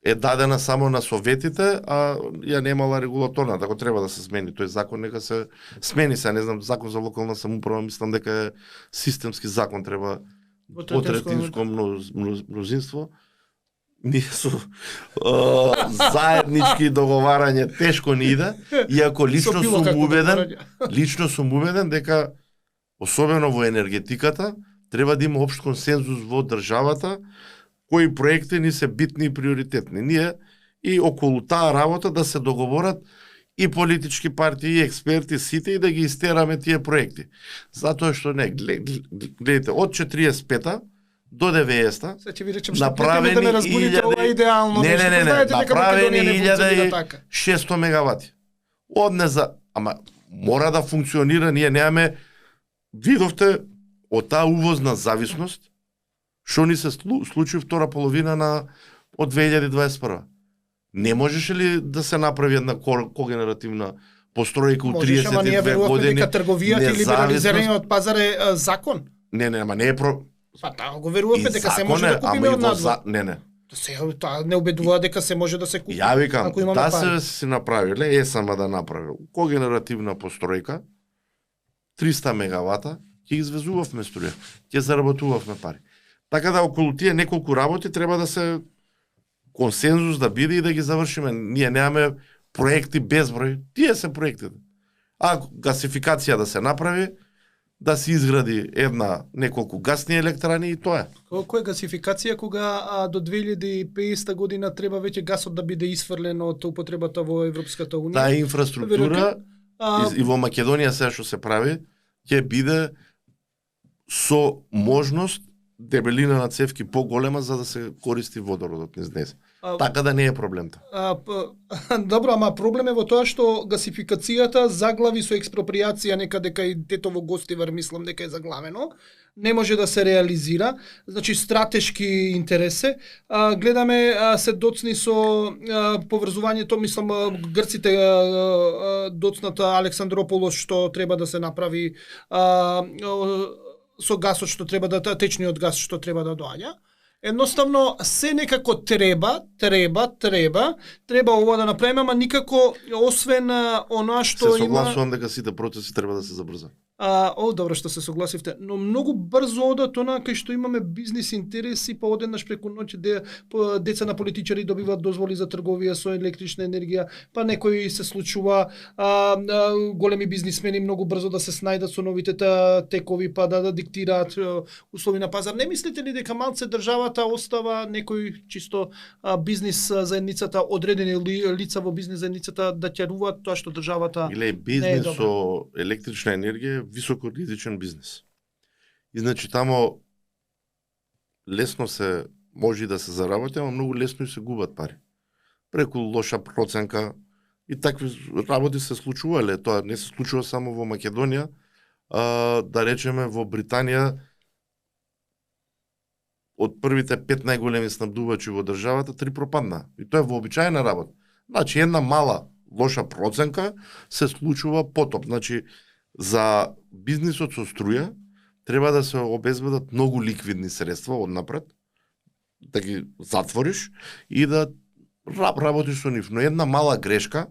е дадена само на советите, а ја немала регулаторна, ако треба да се смени тој закон, нека се смени се, не знам, закон за локална самоуправа, мислам дека е системски закон, треба потретинско мнозинство. Ние со заеднички договарање тешко ни иде, иако лично сум убеден дека особено во енергетиката, треба да има општ консензус во државата, кои проекти ни се битни и приоритетни. Ние и околу таа работа да се договорат и политички партии, и експерти, сите, и да ги истераме тие проекти. Затоа што не, гледайте, од 45-та до 90-та Се ќе ви речем што направени да ме разбудите, ова е идеално не, нешто. не, не, Знаете дека направени Македонија не функционира така. 1600 мегавати. Одне за, ама мора да функционира, ние немаме, видовте од таа увозна зависност што ни се случи втора половина од 2021. Не можеше ли да се направи една когенеративна постројка у 32 ама ние верувавме години? дека трговијата и либерализираниот пазар е закон. Не, ама не е Па таа го верувавме дека се може да купиме од надвор. Не. Таа не убедува дека се може да се купи. Ја викам, ако имаме да пари. се направиле, сама да направил когенеративна постројка, 300 мегавата, ќе извезувавме струја, ќе заработувавме пари. Така да околу тие неколку работи треба да се консензус да биде и да ги завршиме. Ние немаме проекти безброј, тие се проектите. А гасификација да се направи, да се изгради неколку гасни електрани и тоа е. Колку е гасификација кога до 2050 година треба веќе гасот да биде исфрлен од употребата во Европската унија? Таа инфраструктура и во Македонија сега што се прави ќе биде со можност дебелина на цевки поголема за да се користи водородот низ неа. Така да не е проблемта. Добро, ама проблем е во тоа што гасификацијата заглави со експроприација некаде кај Тетово Гостивар, мислам дека е заглавено. Не може да се реализира, значи стратешки интересе. Гледаме се доцни со поврзувањето, мислам грците доцната Александрополос што треба да се направи со гасот што треба да течниот газ што треба да доаѓа. Едноставно се некако треба ова да направиме, ама никако освен она што се има. согласувам дека сите процеси треба да се забрзат. Добро што се согласивте, но многу брзо одат она кај што имаме бизнис интереси, па одеднаш преку ноќ деца на политичари добиваат дозволи за трговија со електрична енергија, па некои се случува големи бизнисмени многу брзо да се снајдат со новите текови, па да диктираат услови на пазар. Не мислите ли дека малце државата остава некој чисто бизнис заедницата, одредени лица во бизнис заедницата да ќаруваат тоа што државата Или бизнис со електрична енергија високо ризичен бизнес. И значи тамо лесно се може да се заработи, ама многу лесно и се губат пари. Преку лоша проценка и такви работи се случувале. Тоа не се случува само во Македонија, да речеме во Британија од првите 5 најголеми снабдувачи во државата 3 пропадна. И тоа е вообичаена работа. Значи една мала лоша проценка се случува потоп. Значи за бизнисот со струја треба да се обезбедат многу ликвидни средства однапред, да ги затвориш и да работиш со нив. Но една мала грешка,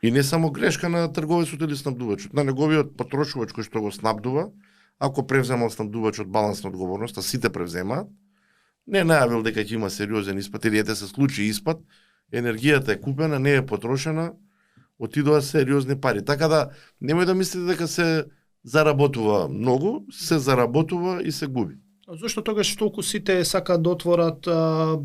и не само грешка на трговецот или снабдувачот, на неговиот потрошувач кој што го снабдува, ако превзема снабдувачот балансна одговорност, а сите превземаат, не најавил дека ќе има сериозен испат, или ете се случи испат, енергијата е купена, не е потрошена, отидоа сериозни пари. Така да немој да мислите дека се заработува многу, се заработува и се губи. Зошто тогаш толку сите сакаат да отворат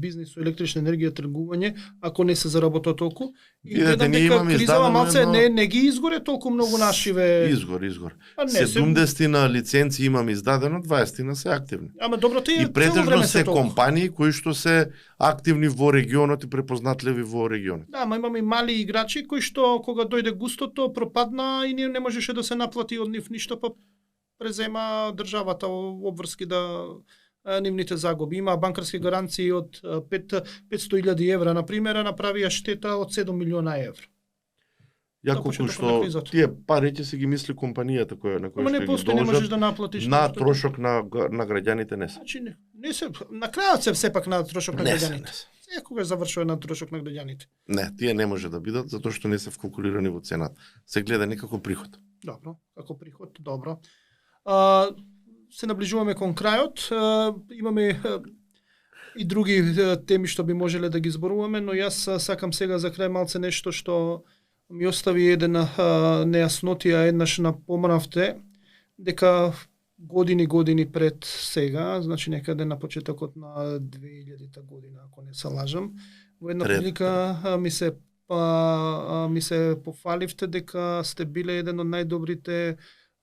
бизнис со електрична енергија тргување, ако не се заработува толку? И гледам дека кризава малце не ги изгоре толку многу нашиве. Изгор. 70 на лиценци имам издадено, 20 се активни. Ама добро, тие и претежно се компании кои што се активни во регионот и препознатливи во регионот. Да, ама имаме и мали играчи кои што кога дојде густото пропадна и не можеше да се наплати од нив ништо, па презема државата обврски да нивните загуби. Има банкарски гаранции од 500.000 евра, на пример, направија штета од 7 милиона евра. Ја колку што тие пари ќе се ги мисли компанијата на која што ги должат, не можеш да наплатиш на трошок на граѓаните не се. Значи не се на крајот се сепак на трошок на граѓаните. Секогаш завршува на трошок на граѓаните. Не, тие не може да бидат затоа што не се вкалкулирани во цената. Се гледа некако приход. Добро, како приход, добро. Се наближуваме кон крајот. Имаме и други теми што би можеле да ги зборуваме, но јас сакам сега за крај малце нешто што ми остави една нејаснотија, еднаш напомнавте дека години пред сега, значи некаде на почетокот на 2000-та година, ако не се лажам, во една прилика ми се пофаливте дека сте биле еден од најдобрите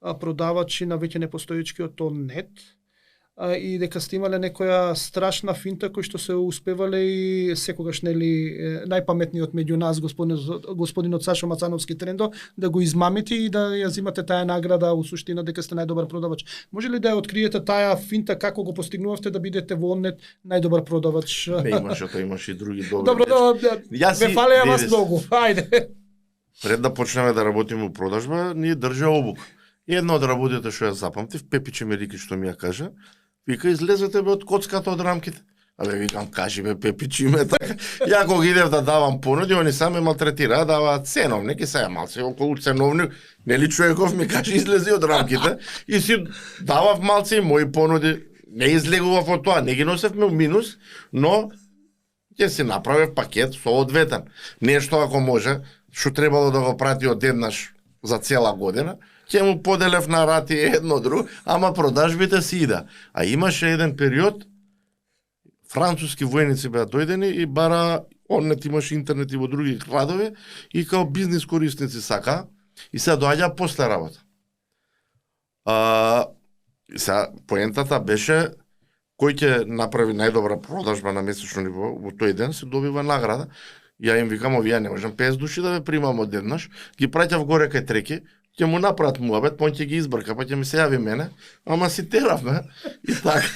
продавачи на веќе непостоечкиот Оннет. и дека сте имале некоја страшна финта кој што се успевале и секогаш нели најпаметниот меѓу нас господинот Сашо Мацановски Трендо да го измамите и да ја земате таа награда у суштина дека сте најдобар продавач. Може ли да ја откриете таа финта како го постигнувавте да бидете во Оннет најдобар продавач? Не имаше, тоа имаше и други добри. Добро, ве фалеа вас многу. Ајде. Пред да почнеме да работиме у продажба, ние држа обука. И една од работите што ја запамтив, Пепи Чемерики што ми ја кажа, вика, излезете бе од коцката од рамките. Абе, викам, кажи бе, Пепи, чиме така. Ја кога идев да давам понуди, они сами малтретира, даваат ценовник и сега малце околу ценовник. Нели човеков ми каже, излези од рамките и си давав малце и мои понуди. Не излегував од тоа, не ги носевме минус, но ќе си направив пакет со одветен. Нешто ако може, што требало да го прати одеднаш за цела година, ќе му поделев на рати едно друго, ама продажбите си ида. А имаше еден период, француски војници беа дојдени и бара, Оннет имаше интернет и во други градови, и као бизнис корисници сака, и сега доаѓа после работа. И сега поентата беше, кој ќе направи најдобра продажба на месечно ниво во тој ден, се добива награда. Ја им викам, овие не можам 50 души да ве примам одеднаш, ги праќав горе кај треки, ќе му направат муабет, па он ќе ги избрка, па ќе ми се јави мене, ама си теравме и така.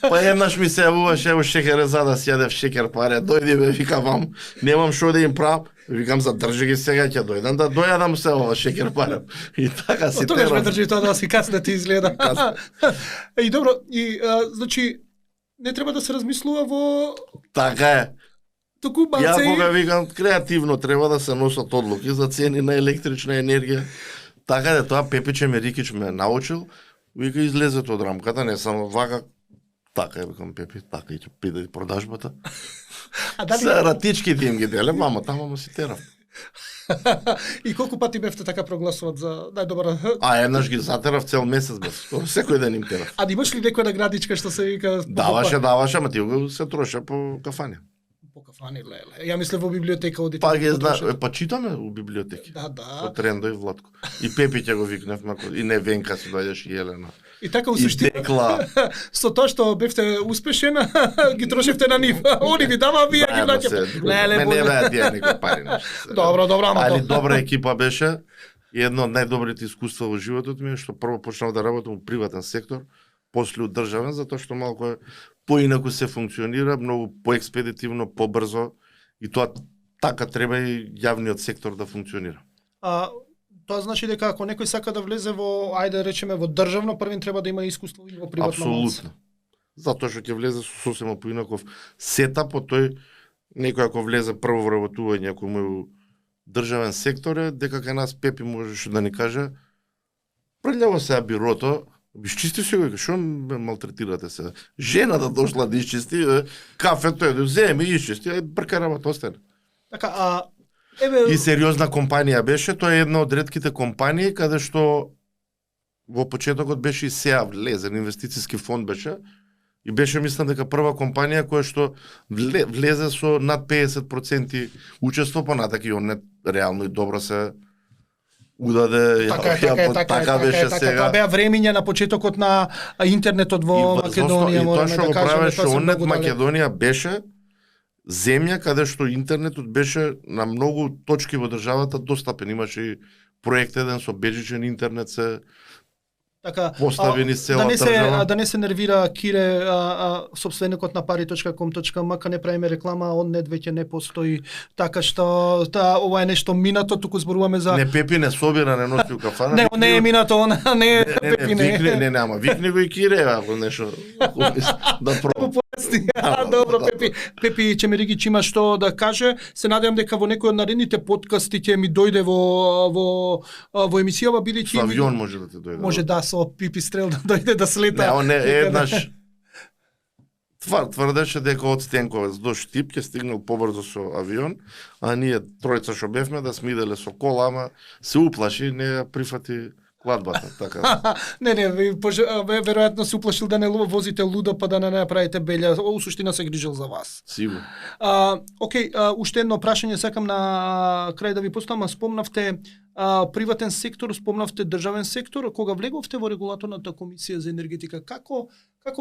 Па еднаш ми се јавуваше, ево шекер за да си јадев шекер паре, дојди бе, викам вам, немам шо да им правам, викам задржи ги сега, ќе дојдам да дојадам се ова шекер паре. И така си теравме. Тогаш ме држи тоа да си каснете изгледа. И добро, и значи не треба да се размислува во така е. Ја Ја кога викам креативно треба да се носат одлуки за цени на електрична енергија. Така да тоа Пепи Чемерикич ме научил, вика излезете од рамката, не само вака. Така е, викам Пепи, така и ќе пиде продажбата. А дали се ратичките им ги деле, мамо таму му си терав. И колку пати бевте така прогласуват за најдобар? А еднаш ги затерав цел месец бев. Секој ден им терав. А имаш ли некоја наградичка што се вика? Даваше, ама ти го се троше по кафани. По кафани, леле. Ја мислев во библиотека одите. Па ги знаеш, па читаме у библиотеки. Да. По Трендо и Владко. И Пепи ќе го викневме, и не Венка си доаѓаш и Елена. И така усуштина. И Декла. Со тоа што бевте успешен, ги трошевте на нив. Они ви дава, вие ги наќате. Леле, не беа тие некои пари. Добро, ама. Али добра екипа беше. И едно од најдобрите искуства во животот ми е што прво почнав да работам во приватен сектор, после у државен, затоа што малку поинаку се функционира, многу поекспедитивно, побрзо, и тоа така треба и јавниот сектор да функционира. Тоа значи дека ако некој сака да влезе во, ајде да речеме, во државно, првин треба да има искуство и во приватно. Апсолутно. Затоа што ќе влезе со сосема поинаков сетап, по тој некој ако влезе прво во работување, ако му е државен сектор, е дека кај нас Пепи можеше да ни каже, прелјаво сега бирото, изчисти си го, шо ме малтретирате се? Жената дошла да изчисти, кафето е, земи и изчисти, брка работа остане. Така, И сериозна компанија беше, тоа е една од ретките компании каде што во почетокот беше и сега влезен, инвестициски фонд беше, и беше мислам дека прва компанија која што влезе со над 50% учество, понатака и он реално и добро се удаде, така беше сега. Тоа беа времиња на почетокот на интернетот во Македонија, мораме да кажеме. Тоа што Оннет Македонија беше земја каде што интернетот беше на многу точки во државата достапен. Имаше и проект еден со бежичен интернет се поставени цела држава. Да не се нервира Кире, собственикот на pari.com.mk, не правиме реклама, Оннет веќе не постои, така што ова е нешто минато, туку зборуваме за... Не, Пепи не собира, не носи у кафана. Не е минато, не е Пепи, не. Ама викни го и Кире, ако нешто да пробам. Добро, Пепи Чемеригич има што да каже. Се надевам дека во некој од наредните подкасти ќе ми дојде во емисијава, бидејќи со авион може да те дојде. Може да, со пипистрел да дојде да слета. Не, еднаш тврдеше дека од Стенковец до Штип ќе стигнал побрзо со авион, а ние тројца што бевме да сме иделе со кола, ама се уплаши, не ја прифати. кладбата, така. Не, веројатно се уплашил да не возите лудо па да не направите белја. У суштина се грижил за вас. Сигурно. Океј, уште едно прашање сакам на крај да ви поставам. Спомнавте приватен сектор, спомнавте државен сектор. Кога влеговте во регулаторната комисија за енергетика, како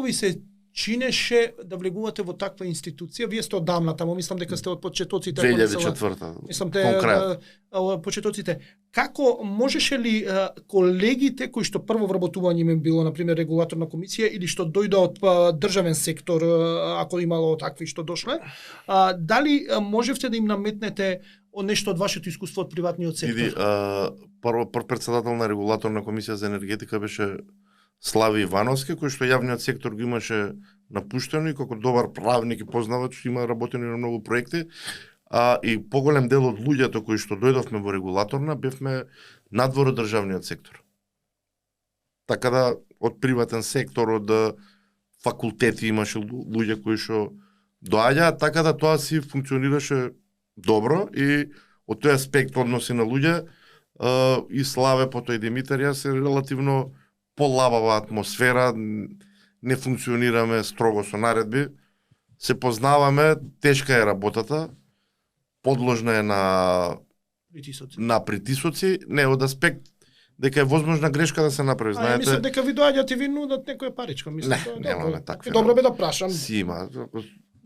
ви се чинеше да влегувате во таква институција? Вие сте одамна таму, мислам дека сте од почетоците. 2004-та. Мислам почетоците. Како можеше ли колегите кои што прво вработување им било, на пример, регулаторна комисија или што дојде од државен сектор, ако имало такви што дошле, дали можевте да им наметнете нешто од вашето искуство од приватниот сектор? Прв председател на регулаторна комисија за енергетика беше Слави Ивановски, кој што јавниот сектор го имаше напуштено и како добар правник и познавач има работено на многу проекти. И поголем дел од луѓето кои што дојдовме во регулаторна бевме надвор од државниот сектор. Така да од приватен сектор, од факултети имаше луѓе кои што доаѓаа, така да тоа си функционираше добро и од тој аспект односи на луѓе и Славе потоа и Димитар се релативно полабава атмосфера, не функционираме строго со наредби, се познаваме, тешка е работата, подложна е на притисоци, не од аспект дека е возможна грешка да се направи, знаете. Мислам дека ви доаѓаат и ви нудат некоја паричка, мислам. Не, немаме такви. Добро бе да прашам. Си има.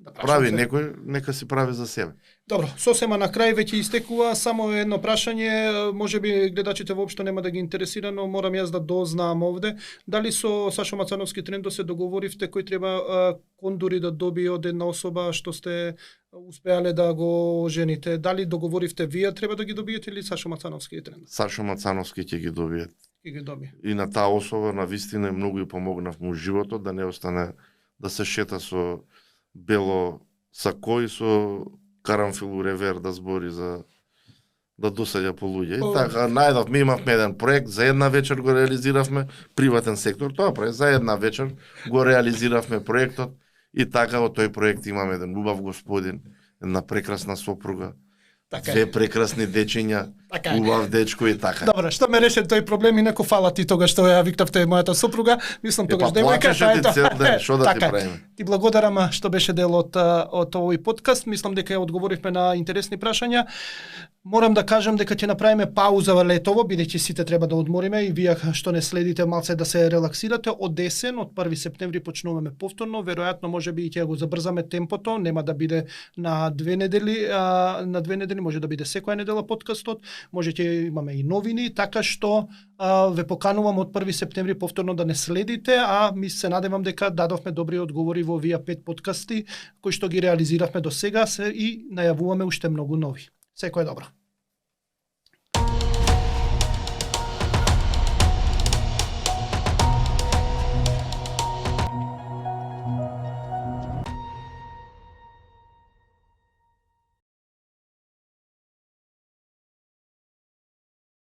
Прави некој, нека си прави за себе. Добро, сосема на крај веќе истекува, само едно прашање, можеби гледачите воопшто нема да ги интересира, но морам јас да дознаам овде, дали со Сашо Мацановски трендо се договоривте кој треба кондури да добие од една особа што сте успеале да го жените, дали договоривте вие треба да ги добиете или Сашо Мацановски трендо? Сашо Мацановски ќе ги добие. Ќе ги добие. И на таа особа на вистина многу ја помогнав му животот да не остане да се шета со бело сако и со карамфил ревер да збори за да досаѓа по луѓе. И така најдовме, имавме еден проект, за една вечер го реализиравме, приватен сектор, тоа проект, за една вечер го реализиравме проектот и така од тој проект имаме еден убав господин, една прекрасна сопруга, две прекрасни дечиња, убав дечко и така. Добро, што ме реше тој проблем и неко фала ти тогаш што ја викнавте мојата сопруга, мислам тогаш девојка, што да ти правиме. Ти благодарам што беше дел од овој подкаст, мислам дека ја одговоривме на интересни прашања. Морам да кажам дека ќе направиме пауза во летово, бидејќи сите треба да одмориме и вие што не следите малце да се релаксирате. Од есен, од 1 септември почнуваме повторно, веројатно можеби ќе го забрзаме темпото, нема да биде на 2 недели, на 2 недели може да биде секоја недела подкастот, може ќе имаме и новини, така што ве поканувам од 1 септември повторно да не следите, а ми се надевам дека дадовме добри одговори во овие 5 подкасти кои што ги реализиравме до сега и најавуваме уште многу нови. Секој добро.